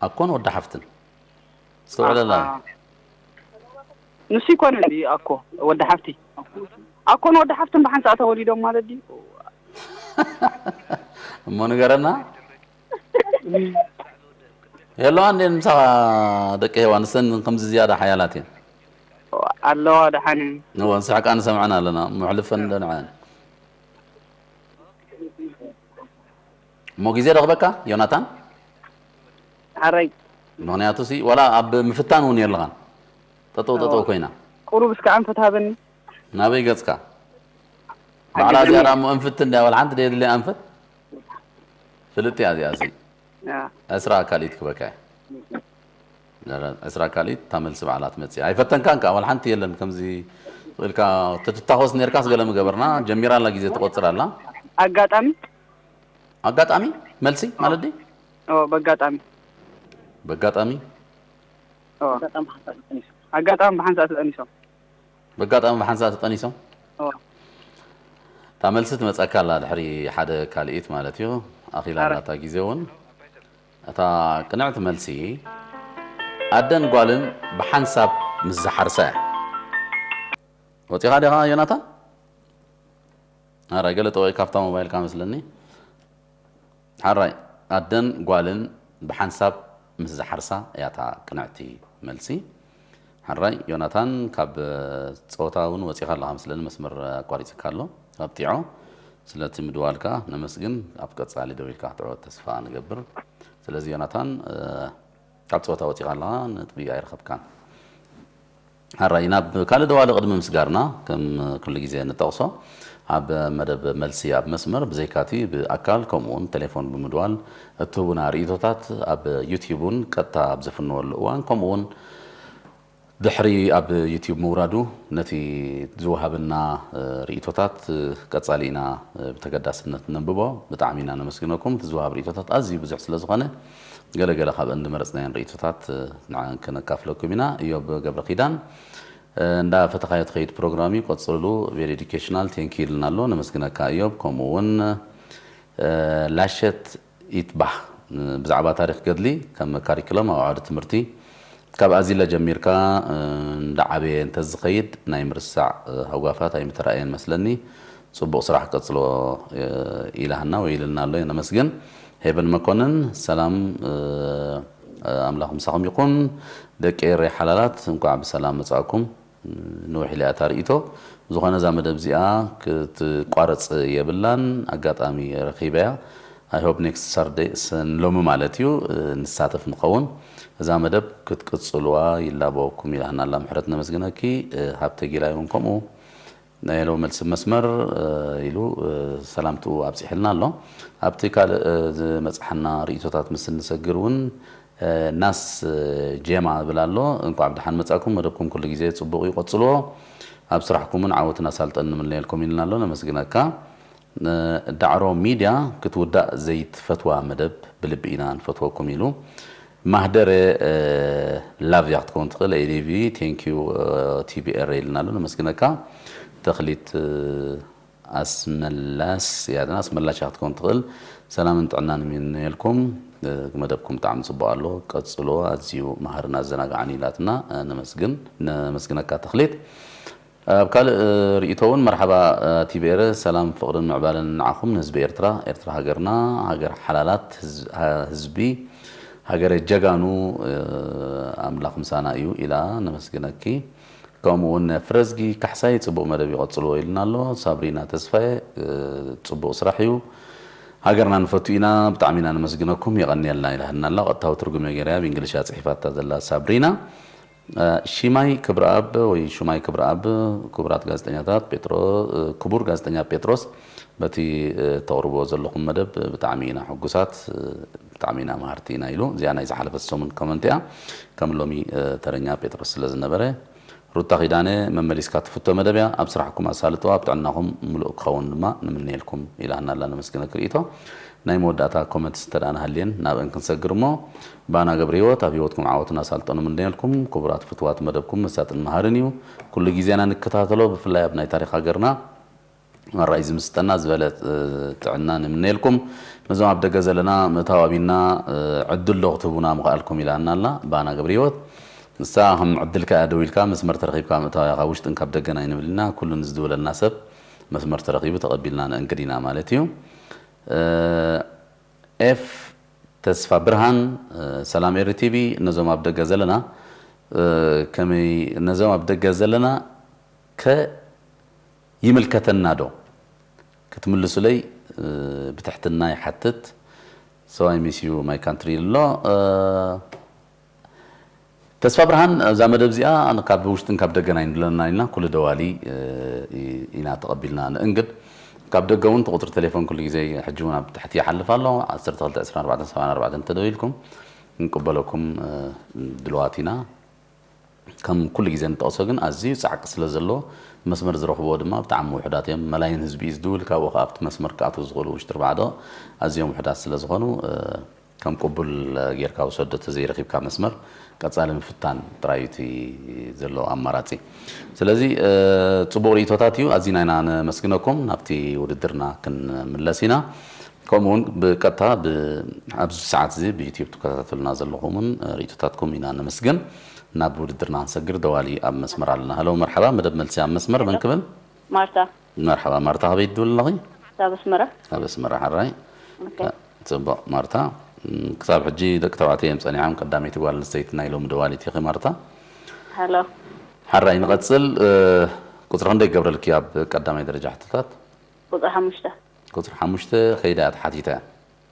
ኣኮን ወዲ ሓፍትን። ዝተውዕለላ እዩ። ኣሃ። ንሱ ይኮነ እንዲ ኣኮ ወዲ ሓፍቲ። ኣኮን ወዲ ሓፍትን ብሓንሳእ ተወሊዶም ማለት ድዩ? እሞ ንገረና። የለዋ እንዴ ምሳኻ ደቂ ሄዋን፣ ንሰን ከምዚ ዝያዳ ሓያላት እየን። ኣለዋ ደሓን። እወ፣ ንስሕቃ ንሰምዐን ኣለና፣ መሕልፈን ደንዐን። እሞ ግዜ ረኽበካ ዮናታን? ሓረይ። ምኽንያቱ ሲ፣ ዋላ ኣብ ምፍታን እውን የለኻን። ጠጠው ጠጠው ኮይና። ቁሩብ እስከ ኣንፈት ሃበኒ። ናበይ ገጽካ? ባዕላ እዚኣ ደኣ እሞ እንፍት እንድያ፣ ዋላ ሓንቲ ደየድልያ ኣንፈት። ፍልጥ እያ እዚኣ ሲ። ያ። ዕስራ ካልኢት ክበካ እያ። ዕስራ ካልኢት እታ መልሲ ባዕላ ትመጽእ እያ። ኣይፈተንካን ከኣ፣ ዋላ ሓንቲ የለን። ከምዚ ኢልካ ተትታኾስ ኔርካስ ገለ ምገበርና። ጀሚራ ኣላ፣ ግዜ ትቆጽር ኣላ። ኣጋጣሚ? ኣጋጣሚ መልሲ ማለት ድዩ? ኦ፣ በጋጣሚ። በጋጣሚ? ኦ። ኣጋጣሚ ብሓንሳእ ተጠኒሶም። በጋጣሚ ብሓንሳእ ተጠኒሶም? ኦ። እታ መልሲ ትመጸካ ኣላ ድሕሪ ሓደ ካልኢት ማለት እዩ። ኣኺላ ኣረ። ኣላ እታ ግዜ እውን። እታ ቅንዕቲ መልሲ ኣደን ጓልን ብሓንሳብ ምስ ዝሓርሳ እያ። ወጺኻ ዲኻ ዮናታን? ኣረ፣ ገለ ጠወይ ካብታ ሞባይልካ መስለኒ። ሓራይ፣ ኣደን ጓልን ብሓንሳብ ምስ ዝሓርሳ እያ እታ ቅንዕቲ መልሲ። ሓራይ፣ ዮናታን፣ ካብ ጸወታ እውን ወጺኻ ኣለኻ መስለኒ፣ መስመር ኣቋሪጽካ ኣሎ። ኣብጢዖ፣ ስለቲ ምድዋልካ ነመስግን። ኣብ ቀጻሊ ደው ኢልካ ክትዕወት ተስፋ ንገብር። ስለዚ ዮናታን፣ እ፣ ካብ ጸወታ ወጺኻ ኣለኻ፣ ነጥቢ ኣይረኸብካን። ሓራይ፣ ናብ ካልእ ደዋሊ ቅድሚ ምስጋርና፣ ከም ኩሉ ግዜ ንጠቕሶ፣ ኣብ መደብ መልሲ ኣብ መስመር፣ ብዘይካቲ ብኣካል ከምኡውን ቴሌፎን ብምድዋል እትህቡና ርእይቶታት ኣብ ዩትዩብ እውን ቀጥታ ኣብ ዘፍንወሉ እዋን፣ ከምኡውን ድሕሪ ኣብ ዩቲዩብ ምውራዱ ነቲ ዝወሃበና ርእይቶታት ቀጻሊ ኢና ብተገዳስነት ነንብቦ። ብጣዕሚ ኢና ነመስግነኩም። እቲ ዝወሃብ ርእይቶታት ኣዝዩ ብዙሕ ስለ ዝኾነ ገለገለ ካብ እንመረጽናየን ርእይቶታት ንዓን ከነካፍለኩም ኢና። እዮብ ገብረ ኪዳን፣ እንዳ ፈተኻዮ ትኸይድ ፕሮግራም እዩ፣ ቀጽሉ፣ very educational፣ thank you ኢልና ኣሎ። ነመስግነካ እዮብ። ከምኡ እውን ላሸት ይትባህ ብዛዕባ ታሪኽ ገድሊ ከም ካሪክለም ኣብ ዓውዲ ትምህርቲ ካብ ኣዚለ ጀሚርካ እንዳዓበየ እንተዝኸይድ ናይ ምርሳዕ ሃጓፋት ኣይምተራእየን መስለኒ። ጽቡቕ ስራሕ ቀጽሎ ኢላህና ወይ ኢልና ኣሎ። ነመስግን። ሄቨን መኮንን ሰላም፣ ኣምላኽ ምሳኹም ይኹን። ደቂ ኤረይ ሓላላት እንኳዕ ብሰላም መጻእኩም። ንውሕ ኢላ እያ እታ ርእይቶ። ዝኾነ እዛ መደብ እዚኣ ክትቋረጽ የብላን። ኣጋጣሚ ረኺበያ። I hope next Saturday፣ ሰን-፣ ሎሚ ማለት እዩ፣ ንሳተፍ ንኸውን። እዛ መደብ ክትቅጽሉዋ ይላበወኩም ኢላትና ኣላ። ምሕረት ነመስግነኪ። ሃብተ ጊላይ እውን ከምኡ ናይ ሄሎ መልሲ መስመር ኢሉ ሰላምትኡ ኣብጺሕልና ኣሎ። ኣብቲ ካልእ ዝመጽሓና ርእይቶታት ምስ እንሰግር እውን ናስ ጄማ እብል ኣሎ። እንኳዕ ብደሓን መጻእኩም። መደብኩም ኩሉ ግዜ ጽቡቕ እዩ፣ ቀጽልዎ። ኣብ ስራሕኩምን ዓወትን ኣሳልጦን ንምነየልኩም ኢልና ኣሎ። ነመስግነካ። ዳዕሮ ሚድያ ክትውዳእ ዘይትፈትዋ መደብ ብልቢ ኢና ንፈትወኩም ኢሉ። ማህደረ ላቭ እያ ክትከውን ትኽእል። ኤዲቪ፣ ቴንኪዩ፣ ቲቢኤር ኢልና ኣሎ። ነመስግነካ። ተኽሊት ኣስመላስ እያ፣ ኣስመላሽ እያ ክትከውን ትኽእል። ሰላምን ጥዕናን ይምነየልኩም። መደብኩም ብጣዕሚ ጽቡቕ ኣሎ፣ ቀጽሎ። ኣዝዩ መሃርን ኣዘናጋዕን ኢላትና። ነመስግን፣ ነመስግነካ ተኽሊት። ኣብ ካልእ ርእይቶ እውን መርሓባ ቲቢኤር፣ ሰላም ፍቕርን ምዕባለን ንዓኹም ንህዝቢ ኤርትራ። ኤርትራ ሃገርና፣ ሃገር ሓላላት ህዝ-፣ ህዝቢ፣ ሃገረ ጀጋኑ፣ ኣምላኽ ምሳና እዩ ኢላ ነመስግነኪ። ከምኡ እውን ፍረዝጊ ካሕሳይ ጽቡቕ መደብ ይቐጽልዎ ኢልና ኣሎ። ሳብሪና ተስፋየ ጽቡቕ ስራሕ እዩ። ሃገርና ንፈቱ ኢና፣ ብጣዕሚ ኢና ነመስግነኩም፣ የቐንየልና ኢላህና ኣላ። ቀጥታዊ ትርጉም እየ ገይረያ፣ ብእንግሊሽ እያ ጽሒፋታ ዘላ ሳብሪና። ሽማይ ክብረኣብ ወይ ሹማይ ክብረኣብ፣ ክቡራት ጋዜጠኛታት ጴጥሮ-፣ ክቡር ጋዜጠኛ ጴጥሮስ፣ በቲ ተቕርቦ ዘለኹም መደብ ብጣዕሚ ኢና ሕጉሳት፣ ብጣዕሚ ኢና መሃርቲ ኢና ኢሉ። እዚኣ ናይ ዝሓለፈት ሰሙን ኮመንት እያ። ከም ሎሚ ተረኛ ጴጥሮስ ስለ ዝነበረ፣ ሩታ ኪዳነ መመሊስካ ትፍቶ መደብ እያ። ኣብ ስራሕኩም ኣሳልጦ፣ ኣብ ጥዕናኹም ምሉእ ክኸውን ድማ ንምነየልኩም ኢላህና ኣላ። ነመስግነክ ርእይቶ። ናይ መወዳእታ ኮመንትስ እንተ ደኣ ንሃልየን ናብአን ክንሰግር እሞ፣ ባና ገብረ ህይወት፣ ኣብ ህይወትኩም ዓወትን ኣሳልጦን ንምነየልኩም። ክቡራት ፍትዋት፣ መደብኩም መሳጥን መሃርን እዩ። ኩሉ ግዜና ንከታተሎ፣ ብፍላይ ኣብ ናይ ታሪኽ ሃገርና መራይ ዝምስጠና ዝበለ ጥዕና ንምነየልኩም። ነዞም ኣብ ደገ ዘለና ምእታው ኣቢና ዕድል ዶ ክትህቡና ምኽኣልኩም ኢላና ኣላ ባና ገብረ ህይወት። ንሳ ከም ዕድልካ እያ ደዊልካ መስመር ተረኺብካ ምእታው እያ። ካብ ውሽጥን ካብ ደገን ኣይንብል ኢና። ኩሉ ንዝድውለልና ሰብ መስመር ተረኺቡ ተቐቢልና ነእንግድ ኢና ማለት እዩ። ኤፍ ተስፋ ብርሃን፣ ሰላም ኤሪ ቲቪ፣ ነዞም ኣብ ደገ ዘለና፣ ከመይ ነዞም ኣብ ደገ ዘለና ከ ይምልከተና ዶ? ክትምልሱለይ ብትሕትና ይሓትት። So I miss you my country ኣሎ። ተስፋ ብርሃን፣ ኣብዛ መደብ እዚኣ ካብ ውሽጥን ካብ ደገን ኣይንብለና ኢልና፣ ኩሉ ደዋሊ ኢና ተቐቢልና ንእንግድ። ካብ ደገ እውን እቲ ቁፅሪ ቴሌፎን ኩሉ ግዜ ሕጂ እውን ኣብ ታሕቲ ይሓልፍ ኣሎ፣ ዓሰርተ ክልተ ዕስራን ኣርባዕተን ሰብዓን ኣርባዕተን እንተደዊልኩም ክንቅበለኩም ድልዋት ኢና። ከም ኩሉ ግዜ ንጠቕሶ ግን ኣዝዩ ጻዕቂ ስለ ዘለዎ መስመር ዝረኽብዎ ድማ ብጣዕሚ ውሑዳት እዮም። መላይን ህዝቢ እዩ ዝድውል፣ ካብኡ ከኣ ኣብቲ መስመር ክኣትዉ ዝኽእሉ ውሽጢ ኣርባዕተ ኣዝዮም ውሑዳት ስለ ዝኾኑ፣ ከም ቅቡል ጌርካ ውሰዶ። እቲ ዘይረኺብካ መስመር ቀጻሊ ምፍታን ጥራይ እዩ እቲ ዘሎ ኣማራጺ። ስለዚ፣ ጽቡቕ ርእይቶታት እዩ። ኣዚና ኢና ነመስግነኩም። ናብቲ ውድድርና ክንምለስ ኢና። ከምኡ እውን ብቀጥታ ብ-፣ ኣብዚ ሰዓት እዚ ብዩትዩብ ትከታተሉና ዘለኹም እውን ርእይቶታትኩም ኢና ነመስግን። ናብ ውድድርና ክንሰግር ደዋሊ ኣብ መስመር ኣለና። ሃሎ፣ መርሓባ፣ መደብ መልሲ ኣብ መስመር፣ መን ክብል? ማርታ። መርሓባ ማርታ፣ ካበይ ትድውል ኣለኺ? ካብ ኣስመራ። ካብ ኣስመራ፣ ሓራይ። ኦኬ። ጽቡቕ ማርታ። እም፣ ክሳብ ሕጂ ደቂ ተባዕትዮ እዮም ጸኒሖም። ቀዳመይቲ ጓል ኣንስተይቲ ናይ ሎሚ ደዋሊት ኢኺ ማርታ። ሃሎ። ሓራይ ንቐጽል። እ፣ ቁጽሪ ክንደይ ይገብረልኪ ኣብ ቀዳማይ ደረጃ ሕቶታት? ቁጽሪ ሓሙሽተ። ቁጽሪ ሓሙሽተ ከይዳ እያ ተሓቲታ።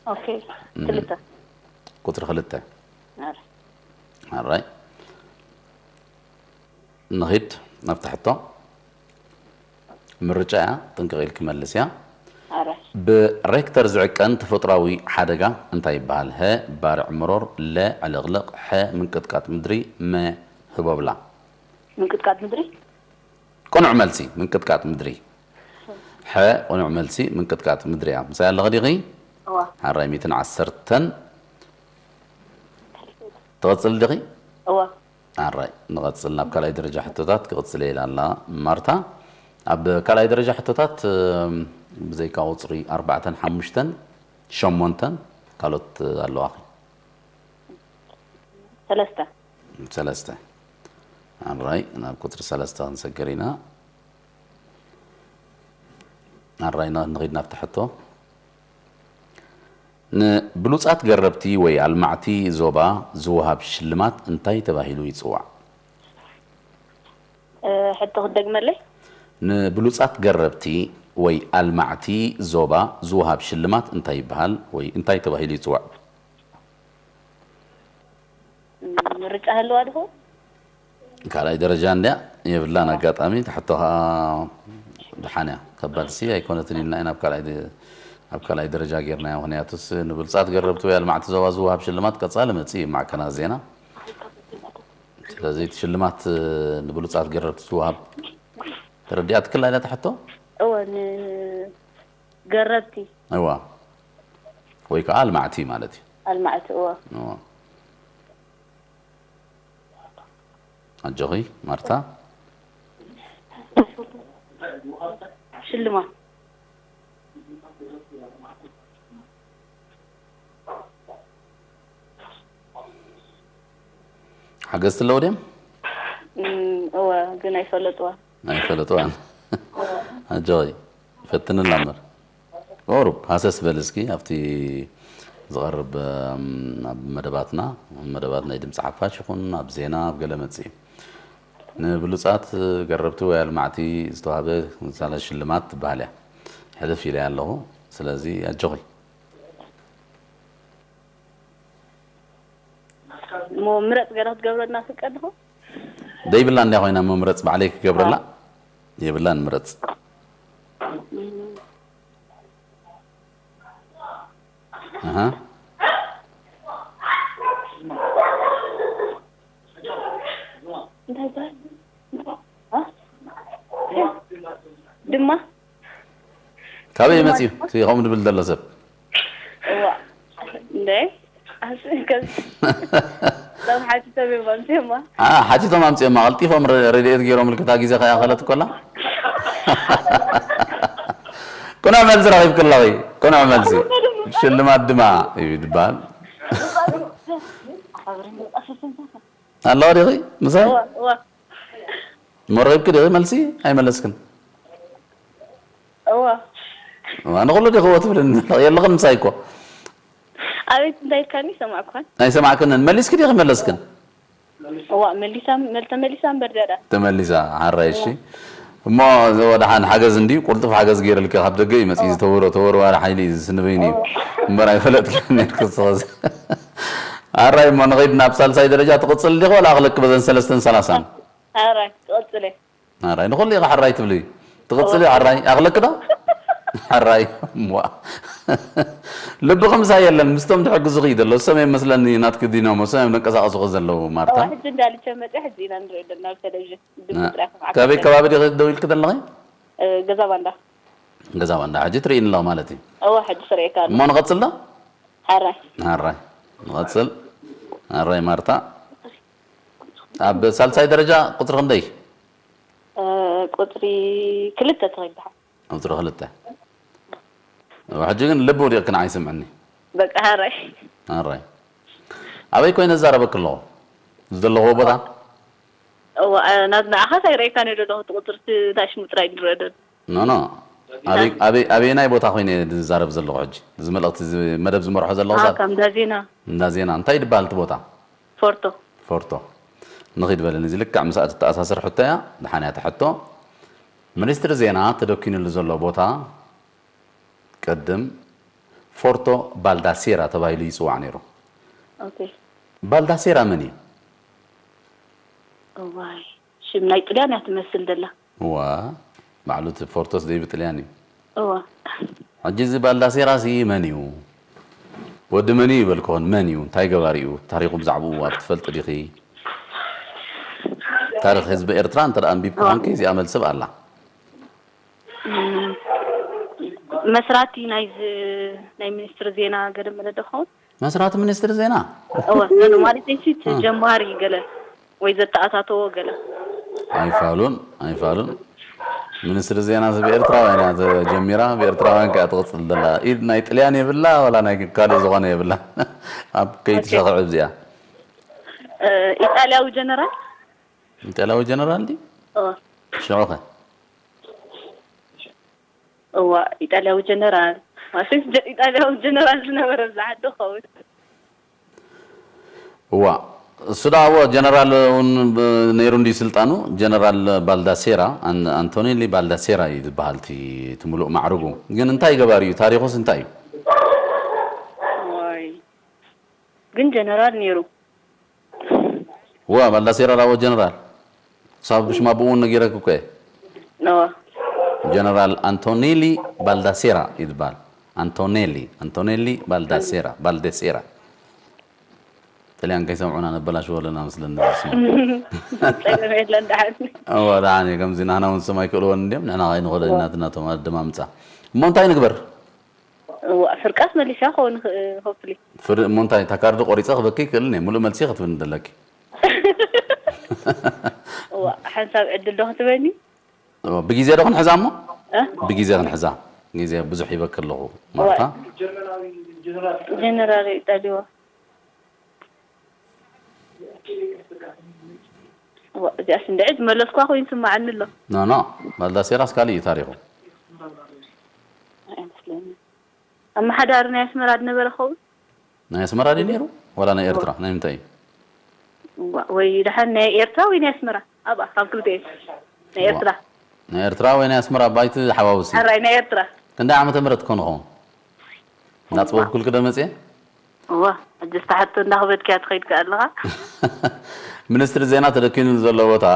ኦኬ። እም። ክልተ። ቁጽሪ ክልተ። ኣረ። ሓራይ። ንኺድ ናብታ ሕቶ። ምርጫ እያ፣ ጥንቅቕ ኢልኪ መልስያ። ኣረ። ብሬክተር ዝዕቀን ተፈጥሮኣዊ ሓደጋ እንታይ ይበሃል? ሀ፣ ባርዕ መሮር፣ ለ፣ ዕልቕልቕ፣ ሐ፣ ምንቅጥቃጥ ምድሪ፣ መ፣ ህቦብላ። ምንቅጥቃጥ ምድሪ። ቅኑዕ መልሲ ምንቅጥቃጥ ምድሪ። ሐ ቅኑዕ መልሲ ምንቅጥቃጥ ምድሪ እያ። ምሳይ ኣለኺ ዲኺ? እዋ ሓራይ ሚእትን ዓሰርተን ትቐጽል ዲኺ? እዋ ኣራይ ንቐጽል። ናብ ካልኣይ ደረጃ ሕቶታት ክቕጽል ኢላ ኣላ ማርታ። ኣብ ካልኣይ ደረጃ ሕቶታት እም፣ ብዘይካ ቁጽሪ ኣርባዕተን ሓሙሽተን ሸሞንተን ካልኦት ኣለዋኺ? ሰለስተ ሰለስተ። ኣራይ ናብ ቁጽሪ ሰለስተ ክንሰግር ኢና። ኣራይ ንኺድ ናብቲ ሕቶ። ንብሉጻት ገረብቲ ወይ ኣልማዕቲ ዞባ ዝወሃብ ሽልማት እንታይ ተባሂሉ ይጽዋዕ? ሕቶ ክደግመለይ? ንብሉጻት ገረብቲ ወይ ኣልማዕቲ ዞባ ዝወሃብ ሽልማት እንታይ ይበሃል ወይ እንታይ ተባሂሉ ይጽዋዕ? ምርጫ ህልዋ ድኹ? ካልኣይ ደረጃ እንድያ የብላን። ኣጋጣሚ ትሕቶ ከዓ ድሓን እያ። ከባድ ሲ ኣይኮነትን ኢልና ኢና ኣብ ካልኣይ ደ- ኣብ ካልኣይ ደረጃ ጌርናዮ። ምክንያቱስ ንብሉጻት ገረብቲ ወይ ኣልማዕቲ ዞባ ዝወሃብ ሽልማት ቀጻሊ መጽእ እዩ ማዕከናት ዜና። ስለዚ እቲ ሽልማት ንብሉጻት ገረብቲ ዝወሃብ ተረዲኣ ትክል ኣይላ ትሕቶ? እወ ገረብቲ እዋ ወይ ከዓ ኣልማዕቲ ማለት እዩ። ኣልማዕቲ እወ እዋ ኣጆኺ ማርታ። ሽልማት ሓገዝቲ ኣለዉ ድዮም? እም፣ እወ ግን ኣይፈለጥዋ ኣይፈለጥዋን። ኣጆኺ ፈትንላ እምበር። ቁሩብ ሃሰስ በል እስኪ ኣብቲ ዝቐርብ እም፣ ኣብ መደባትና መደባት ናይ ድምፂ ሓፋሽ ይኹን ኣብ ዜና ኣብ ገለ መፅእ ንብሉፃት ገረብቲ ወይ ኣልማዕቲ ዝተዋህበ ምሳለ ሽልማት ትበሃል እያ። ሕልፍ ኢለ ኣለኹ። ስለዚ ኣጆኺ እሞ ምረፅ ገለ ክትገብረልና ፍቀድ ዲኹ? ደይብላ እንድያ ኮይና ምምረፅ ባዕለይ ክገብረላ የብላን ምረፅ። ኣሃ እንታይ ይበሃል? እ? ድማ ካበይ መፅዩ እቲ ከምኡ ድብል ዘሎ ሰብ? እዋ እንደ ኣስ- ከዚ ቶም ሓቲቶም እዮም ኣምፅዮማ። አ ሓቲቶም ኣምፅዮማ ቀልጢፎም ረ- ረድኤት ገይሮም ምልክታ ግዜ ከይኣኸለት ኮላ። ቅኑዕ መልሲ ረኺብኪ ኣለኺ። ቅኑዕ መልሲ ሽልማት ድማ እዩ ዝበሃል። ኣለዋ ዲኺ ምሳይ? እዋ እዋ እሞ ረኺብኪ ዲኺ መልሲ? ኣይመለስክን። እዋ እዋ ንኹሉ ዲኽዎ ትብልን የለኽን ምሳይ እኮ። ኣቤት እንታይ ኢልካኒ ሰማዕኳን? ኣይሰማዕክንን። መሊስኪ ዲኺ መለስክን? እዋ መሊሳ መል- ተመሊሳ እምበር ዳዳ ተመሊሳ ሓራይ እሺ። እሞ ወደሓን ሓገዝ እንድዩ ቁልጡፍ ሓገዝ ገይረልኪ ካብ ደገ እዩ መፅእ ዝተወሮ ተወርዋሪ ሓይሊ እዩ ዝስንበይኒ እዩ እምበር ኣይፈለጥክን ነርክ ዝኸዚ ኣራይ እሞ ንኸይድ ናብ ሳልሳይ ደረጃ ትቕፅል ዲኸ ወላ ኣኽለክ በዘን ሰለስተን ሰላሳን ኣራይ ትቐፅለ ኣራይ ንኹሉ ኢኻ ሕራይ ትብሊ ትቕፅሊ ሕራይ ኣኽለክ ዶ ሕራይ እሞ ልብኺ ምሳይ የለን ምስቶም ዝሕግዙኺ እዩ ዘሎ እሶም እዮም መስለኒ ናትኪ ዲኖሞ እሶም እዮም ዘንቀሳቐሱኺ ዘለዉ ማርታ ሕጂ እንዳልቸ መፅእ ሕጂ ኢና ንሪኦ ዘለና ኣብ ቴሌቪዥን ድምፂ ጥራይ ከማዕካ ካበይ ከባቢ ዲኺ ደው ኢልኪ ዘለኺ ገዛ ባንዳ ገዛ ባንዳ ሕጂ ትርእይኒ ኣለኺ ማለት እዩ እዋ ሕጂ ስርኤካ ኣሎ እሞ ንቐፅል ዶ ሓራይ ኣራይ ንቐፅል ኣራይ ማርታ ኣብ ሳልሳይ ደረጃ ቁፅሪ ክንደይ ቁፅሪ ክልተ ተኸይድሓ ቁፅሪ ክልተ ሕጂ ግን ልቢ ወዲቕክን ኣይስምዕኒ በቃ ሓራይ ኣራይ ኣበይ ኮይነ ዝዛረበክ ኣለኹ ዘለኹዎ ቦታ እዋ ናት ንዓኻስ ኣይረእካን እየ ዘለኹ እቲ ቁፅርቲ ታሽሙ ጥራይ ንረደን ኖ ኖ ኣበይ- ኣበይ- ኣበየናይ ቦታ ኮይነ እየ ዝዛረብ ዘለኹ ሕጂ እዚ መልእኽቲ እዚ መደብ ዝመርሖ ዘለኹ ኣሃ ሳብ ካብ እንዳ ዜና እንዳ ዜና እንታይ ድበሃል እቲ ቦታ ፎርቶ ፎርቶ ንኺድ በለኒ እዚ ልክዕ ምስኣ ትተኣሳሰር ሕቶ እያ ድሓን እያ ትሕቶ ሚኒስትሪ ዜና ተደኪኑሉ ዘሎ ቦታ ቅድም ፎርቶ ባልዳሴራ ተባሂሉ ይፅዋዕ ነይሩ ኦኬ ባልዳሴራ መን እዩ እዋይ ሽም ናይ ጥልያን እያ ትመስል ዘላ እዋ ባዕሉ እቲ ፎርቶስ ደይ ብጥልያን እዩ እዋ ሕጂ እዚ ባልዳሴራ ሲ መን እዩ ወዲ መን እዩ ይበልክኹን መን እዩ እንታይ ገባሪ እዩ ታሪኹ ብዛዕባኡ ኣብ ትፈልጥ ዲኺ ታሪኽ ህዝቢ ኤርትራ እንተ ደኣ ኣንቢብካ ኮንኪ እዚኣ መልሲ ብኣላ። መስራቲ ናይዚ ናይ ሚኒስትሪ ዜና ገለ መለ ዶ ክኸውን? መስራቲ ሚኒስትሪ ዜና? እወ ማለት እቲ ጀማሪ ገለ ወይ ዘተኣታተዎ ገለ ኣይፋሉን ኣይፋሉን። ሚኒስትሪ ዜና ህዝቢ ኤርትራውያን እያ ተጀሚራ፣ ብኤርትራውያን ከኣ ትቕጽል ዘላ። ኢድ ናይ ጥልያን የብላ ዋላ ናይ ካልእ ዝኾነ የብላ። ኣብ ከይትሸኽዕብ እዚኣ። ኢጣልያዊ ጀነራል ኢጣልያዊ ጀነራል ድዩ? ሽዑኸ? እዋ ኢጣልያዊ ጀነራል ማለት ኢጣልያዊ ጀነራል ዝነበረ ኣብዚ ዓዲ ክኸውን። እዋ እሱ ደኣ እዎ ጀነራል እውን ነይሩ እንዲ ስልጣኑ። ጀነራል ባልዳሴራ ኣንቶኔሊ ባልዳሴራ እዩ ዝበሃል እቲ ምሉእ ማዕርጉ። ግን እንታይ ገባሪ እዩ? ታሪኹስ እንታይ እዩ? ግን ጀነራል ነይሩ። እዋ ባልዳሴራ ዳዎ ጀነራል ክሳብ ብሽማ ብኡ እውን ነጊረክ እኮ እየ። ጀነራል ኣንቶኔሊ ባልዳሴራ እዩ ዝበሃል። ኣንቶኔሊ ኣንቶኔሊ ባልዳሴራ ባልደሴራ። ጥልያን ከይሰምዑና ነበላሽዎ ኣለና መስለኒ ዝስሙ። ጸገም የለን ደሓን። እዋ ደሓን እዩ። ከምዚ ናህና እውን ስም ኣይክእልዎን እንዲዮም ንሕና ከይንኽእሎ ኢና ናትናቶም ኣደማምፃ። እሞ እንታይ ንግበር? ፍርቃስ መሊሻ ክኸውን ይኽእል ሆፕሊ። ፍር እሞ እንታይ እታ ካርዲ ቆሪፀ ክበኪ ይክእልን እየ። ሙሉእ መልሲ ክትብኒ ዘለኪ። ሓንሳብ ዕድል ዶ ክትበኒ? ብግዜ ዶ ክንሕዛ እሞ? ብግዜ ክንሕዛ። ግዜ ብዙሕ ይበክ ኣለኹ ማርታ። ጀነራል ይጠልዎ። እዚኣስ እንድዒ ዝመለስኳ ኮይኑ ስማዓኒ ኣሎ። ኖ ኖ ባልዳሴራስ ካልእ እዩ ታሪኹ። ኣይመስለኒ። ኣመሓዳሪ ናይ ኣስመራ ዝነበረ ኸውን? ናይ ኣስመራ ድዩ ነይሩ? ዋላ ናይ ኤርትራ ናይ ምንታይ እዩ? ወይ ደሓን ናይ ኤርትራ ወይ ናይ ኣስመራ? ኣብኣ ካብ ክልተ ናይ ኤርትራ። ናይ ኤርትራ ወይ ናይ ኣስመራ ባይቲ ሓዋውሲ። ሓራይ ናይ ኤርትራ። ክንደይ ዓመተ ምህረት ኮን ኸውን? እንዳጽበብኩልክ ዶ መጽየ? እዋ ሕጂ ዝተሓቶ እንዳኽበድክያ ትኸይድ ከኣለኻ። ሚኒስትሪ ዜና ተደኪኑ ዘሎ ቦታ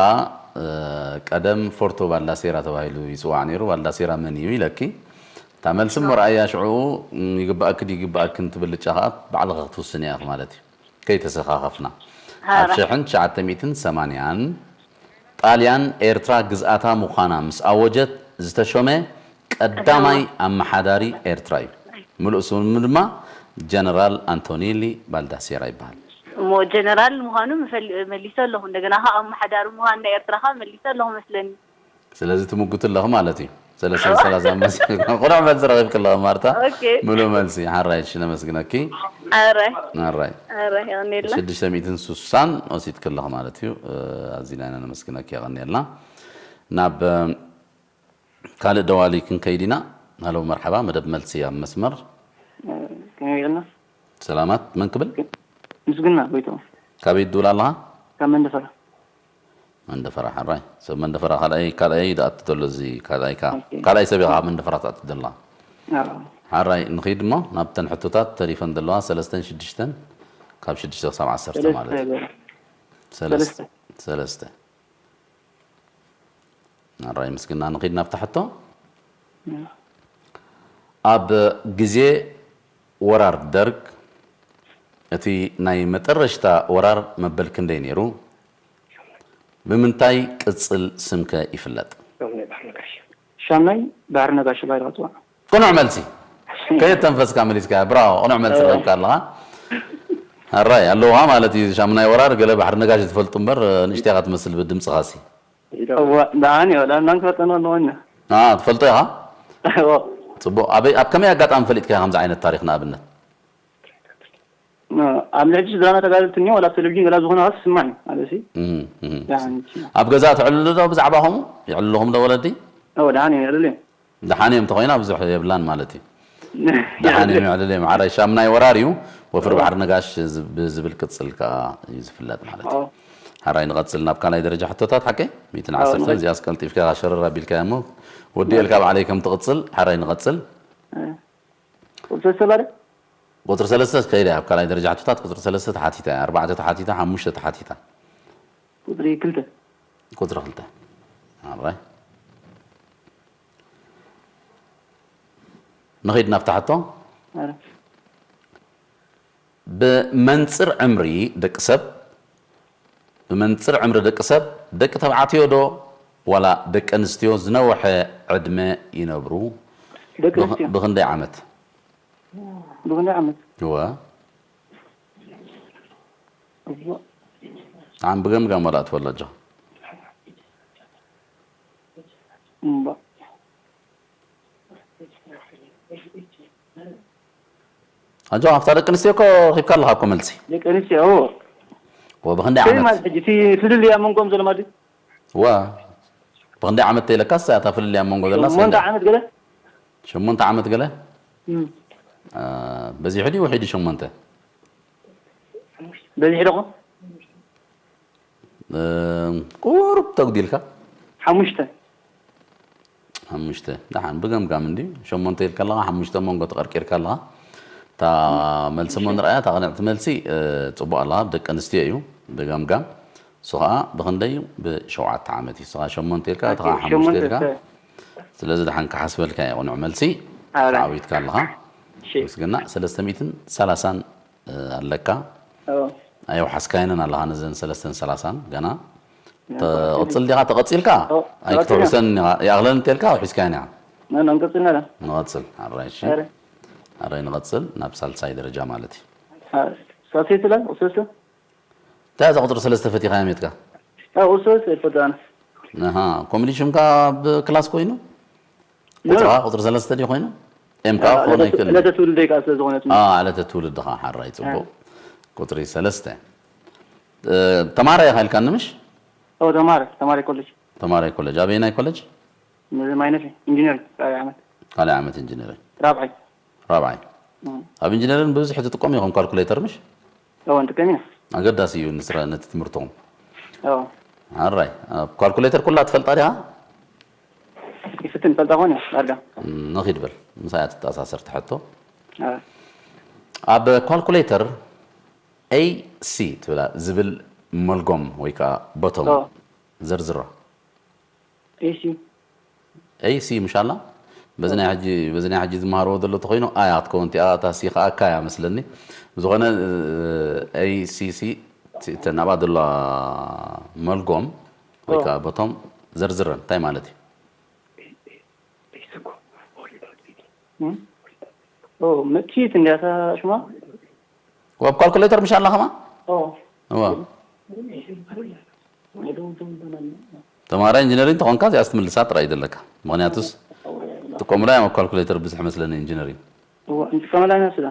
ቀደም ፎርቶ ባልዳሴራ ተባሂሉ ይፅዋዕ ነይሩ። ባልዳሴራ መን እዩ ኢለኪ እታ መልሲ እሞ ረኣያ ሽዑ ይግባኣኪ ድዩ ይግባኣክን ትብል ልጫ ከዓ ባዕልኻ ክትውስን እያ ማለት እዩ። ከይተሰኻኸፍና ኣብ ሽሕን ትሽዓተ ሚእትን ሰማንያን ጣልያን ኤርትራ ግዝኣታ ምዃና ምስ ኣወጀት ዝተሾመ ቀዳማይ ኣመሓዳሪ ኤርትራ እዩ። ምሉእ ስሙ ድማ ጀነራል ኣንቶኔሊ ባልዳሴራ ይበሃል። እሞ ጀነራል ምዃኑ መሊሰ ኣለኹ። እንደገና ከዓ ኣመሓዳሪ ምዃን ናይ ኤርትራ ከዓ መሊሰ ኣለኹ መስለኒ። ስለዚ ትምጉት ኣለኺ ማለት እዩ። ሰለስተን ሰላሳን መሲልካ ቁኑዕ መልሲ ረኺብኪ ኣለኺ ማርታ። ምሉእ መልሲ። ሓራይ እሺ ነመስግነኪ። ኣራይ ኣራይ ኣራይ የቐንየልና። ሽዱሽተ ሚእትን ሱሳን ወሲድኪ ኣለኺ ማለት እዩ። ኣዚና ኢና ነመስግነኪ የቐንየልና። ናብ ካልእ ደዋሊ ክንከይድ ኢና። ሃሎ መርሓባ መደብ መልሲ ኣብ መስመር። ከመይ ጌርና? ሰላማት መን ክብል? ምስግና ጎይቶም። ካበይ ትድውል ኣለኻ? ካብ መንደፈራ። መንደፈራ ሓራይ ሰብ መንደፈራ ካልኣይ ካልኣይ ዝኣቱ ዘሎ እዚ ካልኣይካ ካልኣይ ሰብ ኢኻ መንደፈራ ትኣቱ ዘለኻ ሓራይ ንኺድ እሞ ናብተን ሕቶታት ተሪፈን ዘለዋ ሰለስተን ሽዱሽተን ካብ ሽዱሽተ ክሳብ ዓሰርተ ማለት እዩ ሰለስተ ሓራይ ምስግና ንኺድ ናብታ ሕቶ ኣብ ግዜ ወራር ደርግ እቲ ናይ መጠረሽታ ወራር መበል ክንደይ ነይሩ? ብምንታይ ቅጽል ስምከ ይፍለጥ? ሻምናይ ባሕሪ ነጋሽ ባይራ ጽዋዕ። ቅኑዕ መልሲ። ከየተንፈስካ መሊስካ። ብራቮ፣ ቅኑዕ መልሲ ረኺብካ ኣለኻ። ኣራይ ኣለውኻ ማለት እዩ። ሻምናይ ወራር ገለ ባሕሪ ነጋሽ ዝፈልጡ እምበር ንእሽተይ ኢኻ ትመስል ብድምፅኻሲ። እዋ ደሓን እዩ። ዳና ክፈልጠና ኣለዎ እኛ። ትፈልጦ ኢኻ? ጽቡቕ። ኣበይ ኣብ ከመይ ኣጋጣሚ ፈሊጥካ ከምዚ ዓይነት ታሪኽ ንኣብነት? ኣብ ልዕሊ ስድራና ተጋደልቲ እኒኦ ዋላ ኣብ ቴሌቪዥን ገላ ዝኾነ ኻስ ስማዕ እዩ ማለት እዩ። ኣብ ገዛ ትዕልሉ ዶ ብዛዕባ ኸምኡ ይዕልልኹም ዶ ወለዲ? ደሓን እዮም ይዕልሉ እዮም። ደሓን እዮም ተኾይና ብዙሕ የብላን ማለት እዩ። ደሓን እዮም ይዕልሉ እዮም። ሓራይ ሻምናይ ወራር እዩ ወፍሪ ባሕሪ ነጋሽ ብዝብል ቅጽል ከዓ እዩ ዝፍለጥ ማለት እዩ። ሓራይ ንቐጽል ናብ ካልኣይ ደረጃ ሕቶታት ሓቀይ ሚእትን ዓሰርተ እዚኣስ ቀልጢፍካ ሸረር ኣቢልካ እሞ ወዲኤልካ ባዕለይ ከም ትቕጽል ሓራይ ንቐጽል። ቁጽሪ ሰለስተ ባደ ቁጽሪ ሰለስተ ከይደ ኣብ ካልኣይ ደረጃ ሕቶታት ቁጽሪ ሰለስተ ተሓቲታ እያ ኣርባዕተ ተሓቲታ ሓሙሽተ ተሓቲታ ቁጽሪ ክልተ ቁጽሪ ክልተ ኣራይ ንኺድ ናብታ ሕቶ ብመንጽር ዕምሪ ደቂ ሰብ ብመንጽር ዕምሪ ደቂ ሰብ፣ ደቂ ተባዕትዮ ዶ ዋላ ደቂ ኣንስትዮ ዝነውሐ ዕድመ ይነብሩ? ደቂ ኣንስትዮ። ብኽንደይ ዓመት? ብኽንደይ ዓመት? እወ። ዓም ብገምጋም ዋላ ኣትበሎ ኣጆኻ። ኣጆኻ ኣብታ ደቂ ኣንስትዮ እኮ ረኺብካ ኣለኻ እኮ መልሲ። ደቂ ኣንስትዮ እዎ። እወ ብኽንደይ ከይ ዓመት? ማለት ሕጂ እቲ ፍልልይ ኣብ መንጎም ዘሎ ማለት እወ ብኽንደይ ዓመት ተይለካስ እታ ፍልልይ ኣብ መንጎ ዘላ ሸሞንተ ዓመት ገለ ሸሞንተ ዓመት ገለ እም። አ፣ በዚሑ ድዩ ውሒዱ ሸሞንተ? በዚሑ ደኹ እ፣ ቁሩብ ተጉዲልካ ሓሙሽተ ሓሙሽተ ደሓን ብገምጋም እንዲ ሸሞንተ ኢልካ ኣለኻ ሓሙሽተ መንጎ ተቐርቂርካ ኣለኻ እታ መልሲ እሞ ንርኣያ እታ ቅንዕቲ መልሲ እ፣ ፅቡቅ ኣለኻ ደቂ ኣንስትዮ እዩ ብገምጋም እሱ ከዓ ብክንደይ እዩ ብሸውዓተ ዓመት እዩ እሱ ከዓ ሸሞንተ ኢልካ እታ ከዓ ሓሙሽተ ኢልካ ስለዚ ደሓን ክሓስበልካ እዩ ቅኑዕ መልሲ ተዓዊትካ ኣለኻ ምስግና ሰለስተ ሚእትን ሰላሳን ኣለካ ኣይውሓስካየንን ኣለኻ ነዘን ሰለስተን ሰላሳን ገና ተቕፅል ዲኻ ተቐፂልካ ኣይክተውሕሰን ይኣኽለን እንተልካ ውሒስካየን ኢኻ እንቀፅልና ንቐፅል ኣራይ እሺ ኣራይ ንቐፅል ናብ ሳልሳይ ደረጃ ማለት እዩ ሳልሳይ ትላል ቁፅሪ እንታይ እዛ ቁፅሪ ሰለስተ ፈቲኻ የሜትካ ቁፅሪ ሰለስተ ይፈትኣና ኮሚዲ ሽምካ ኣብ ክላስ ኮይኑ ቁፅራ ቁፅሪ ሰለስተ ድዩ ኮይኑ ኤም ከዓ ክኾን ኣይክእል ዕለተ ትውልደይ ከዓ ስለ ዝኾነት ዕለተ ትውልድኻ ሓራይ ፅቡቅ ቁፅሪ ሰለስተ ተማራይ ኢኻ ኢልካኒ ምሽ ተማረ ተማረ ኮሌጅ ተማራይ ኮሌጅ ኣበየናይ ኮሌጅ ማይነስ ኢንጂነሪንግ ካልኣይ ዓመት ካልኣይ ዓመት ኢንጂነሪንግ ራብዓይ ራብዓይ ኣብ ኢንጂነሪንግ ብብዝሒ ትጥቀሙ ኢኹም ካልኩሌተር ምሽ እወ ንጥቀም ኢና ኣገዳሲ እዩ ንስራ ነቲ ትምህርትኹም እወ ሓራይ ካልኩሌተር ኩላ ትፈልጣ ዲኻ ይፍትን ፈልጣ ኾን እያ ዳርጋ ንኺድ በል ምሳያ ትተኣሳሰር ትሕቶ ኣብ ካልኩሌተር ኤሲ ትብላ ዝብል መልጎም ወይ ከዓ በቶም ዘርዝሮ ኤሲ ኤሲ ምሻላ በዚ ናይ ሕጂ በዚ ናይ ሕጂ ዝመሃርዎ ዘሎ ተኮይኑ ኣያ ክትከውን ቲኣ እታ ሲ ከዓ ካያ መስለኒ ብዝኾነ ኤሲሲ እተን ኣብኣ ዘለዋ መልጎም ወይ ከዓ በቶም ዘርዝረን እንታይ ማለት እዩ መጥፊት እንዲያታ ሽማ ወብ ካልኩሌተር ምሽ ኣላ ከማ እዋ ተማራ ኢንጂነሪንግ ተኾንካ እዚኣ ስትምልሳ ጥራይ ዘለካ ምክንያቱስ ጥቀሙላ እዮም ኣብ ካልኩሌተር ብዙሕ መስለኒ ኢንጂነሪንግ እንጥቀመላ ኢና ስላ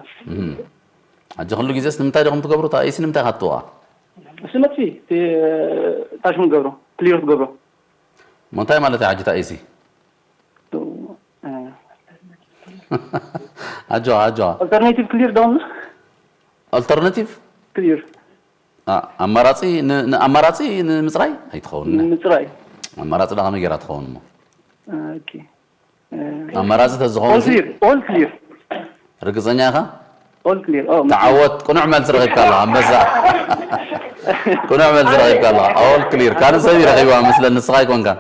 ሕጂ ኩሉ ግዜስ ንምንታይ ዲኹም ትገብሩ እታ ኢሲ ንምንታይ ካትዋ እሱ መጥፊ ታሽሙ ገብሮ ክሊር ትገብሮ እንታይ ማለት እዩ ሕጂ እታ ኢሲ ኣጆ ኣጆ alternative clear ዶም alternative clear ኣማራፂ ኣማራፂ ንምፅራይ ኣይትኸውን ምፅራይ ኣማራፂ ዳ ከመይ ገይራ ትኸውን እሞ ኣማራፂ ተዝኸውን all clear ርግፀኛ ኢኻ all clear ተዓወት ቅኑዕ መልሲ ረኺብካ ኣለኻ ኣንበሳ ቅኑዕ መልሲ ረኺብካ ኣለኻ all clear ካልእ ሰብ ይረኺብዋ መስለን ንስኻ ኣይኮንካን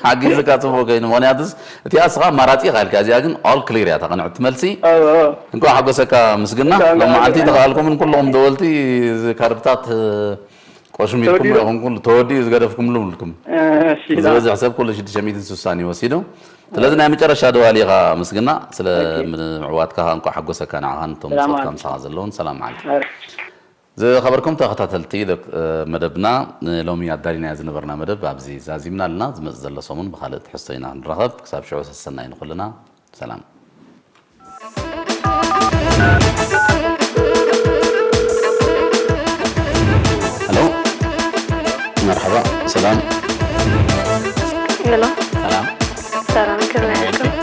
ሓጊዝካ ፅቡቅ ኮይኑ ምክንያቱስ እቲኣ ስኻ ኣማራፂ ኢኻ ኢልካ እዚኣ ግን all clear እያ ተቐንዕቲ መልሲ እንኳዕ ሓጎሰካ ምስግና ሎም መዓልቲ ተኸኣልኩምን ኩሎም ደወልቲ ካርድታት ቆሽሚልኩም ኢኹም ኩሉ ተወዲኡ ዝገደፍኩምሉ ብልኩም ዝበዝሕ ሰብ ኩሉ ሽዱሽተ ሚእትን ስሳን እዩ ወሲዱ ስለዚ ናይ መጨረሻ ደዋሊ ኢኻ ምስግና ስለ ምዕዋትካ እንኳዕ ሓጎሰካ ንዓኻን እቶም ፆትካ ምሳኻ ዘለውን ሰላም መዓልቲ ዝኸበርኩም ተኸታተልቲ መደብና ሎሚ ኣዳሊናዮ ዝነበርና መደብ ኣብዚ ዛዚምና ኣለና ዝመፅእ ዘሎ ሰሙን ብካልእ ትሕዝቶ ኢና ክንራኸብ ክሳብ ሽዑ ሰሰናይ ንኩልና ሰላም ሄሎ መርሓባ ሰላም ሄሎ ሰላም ሰላም ከመይ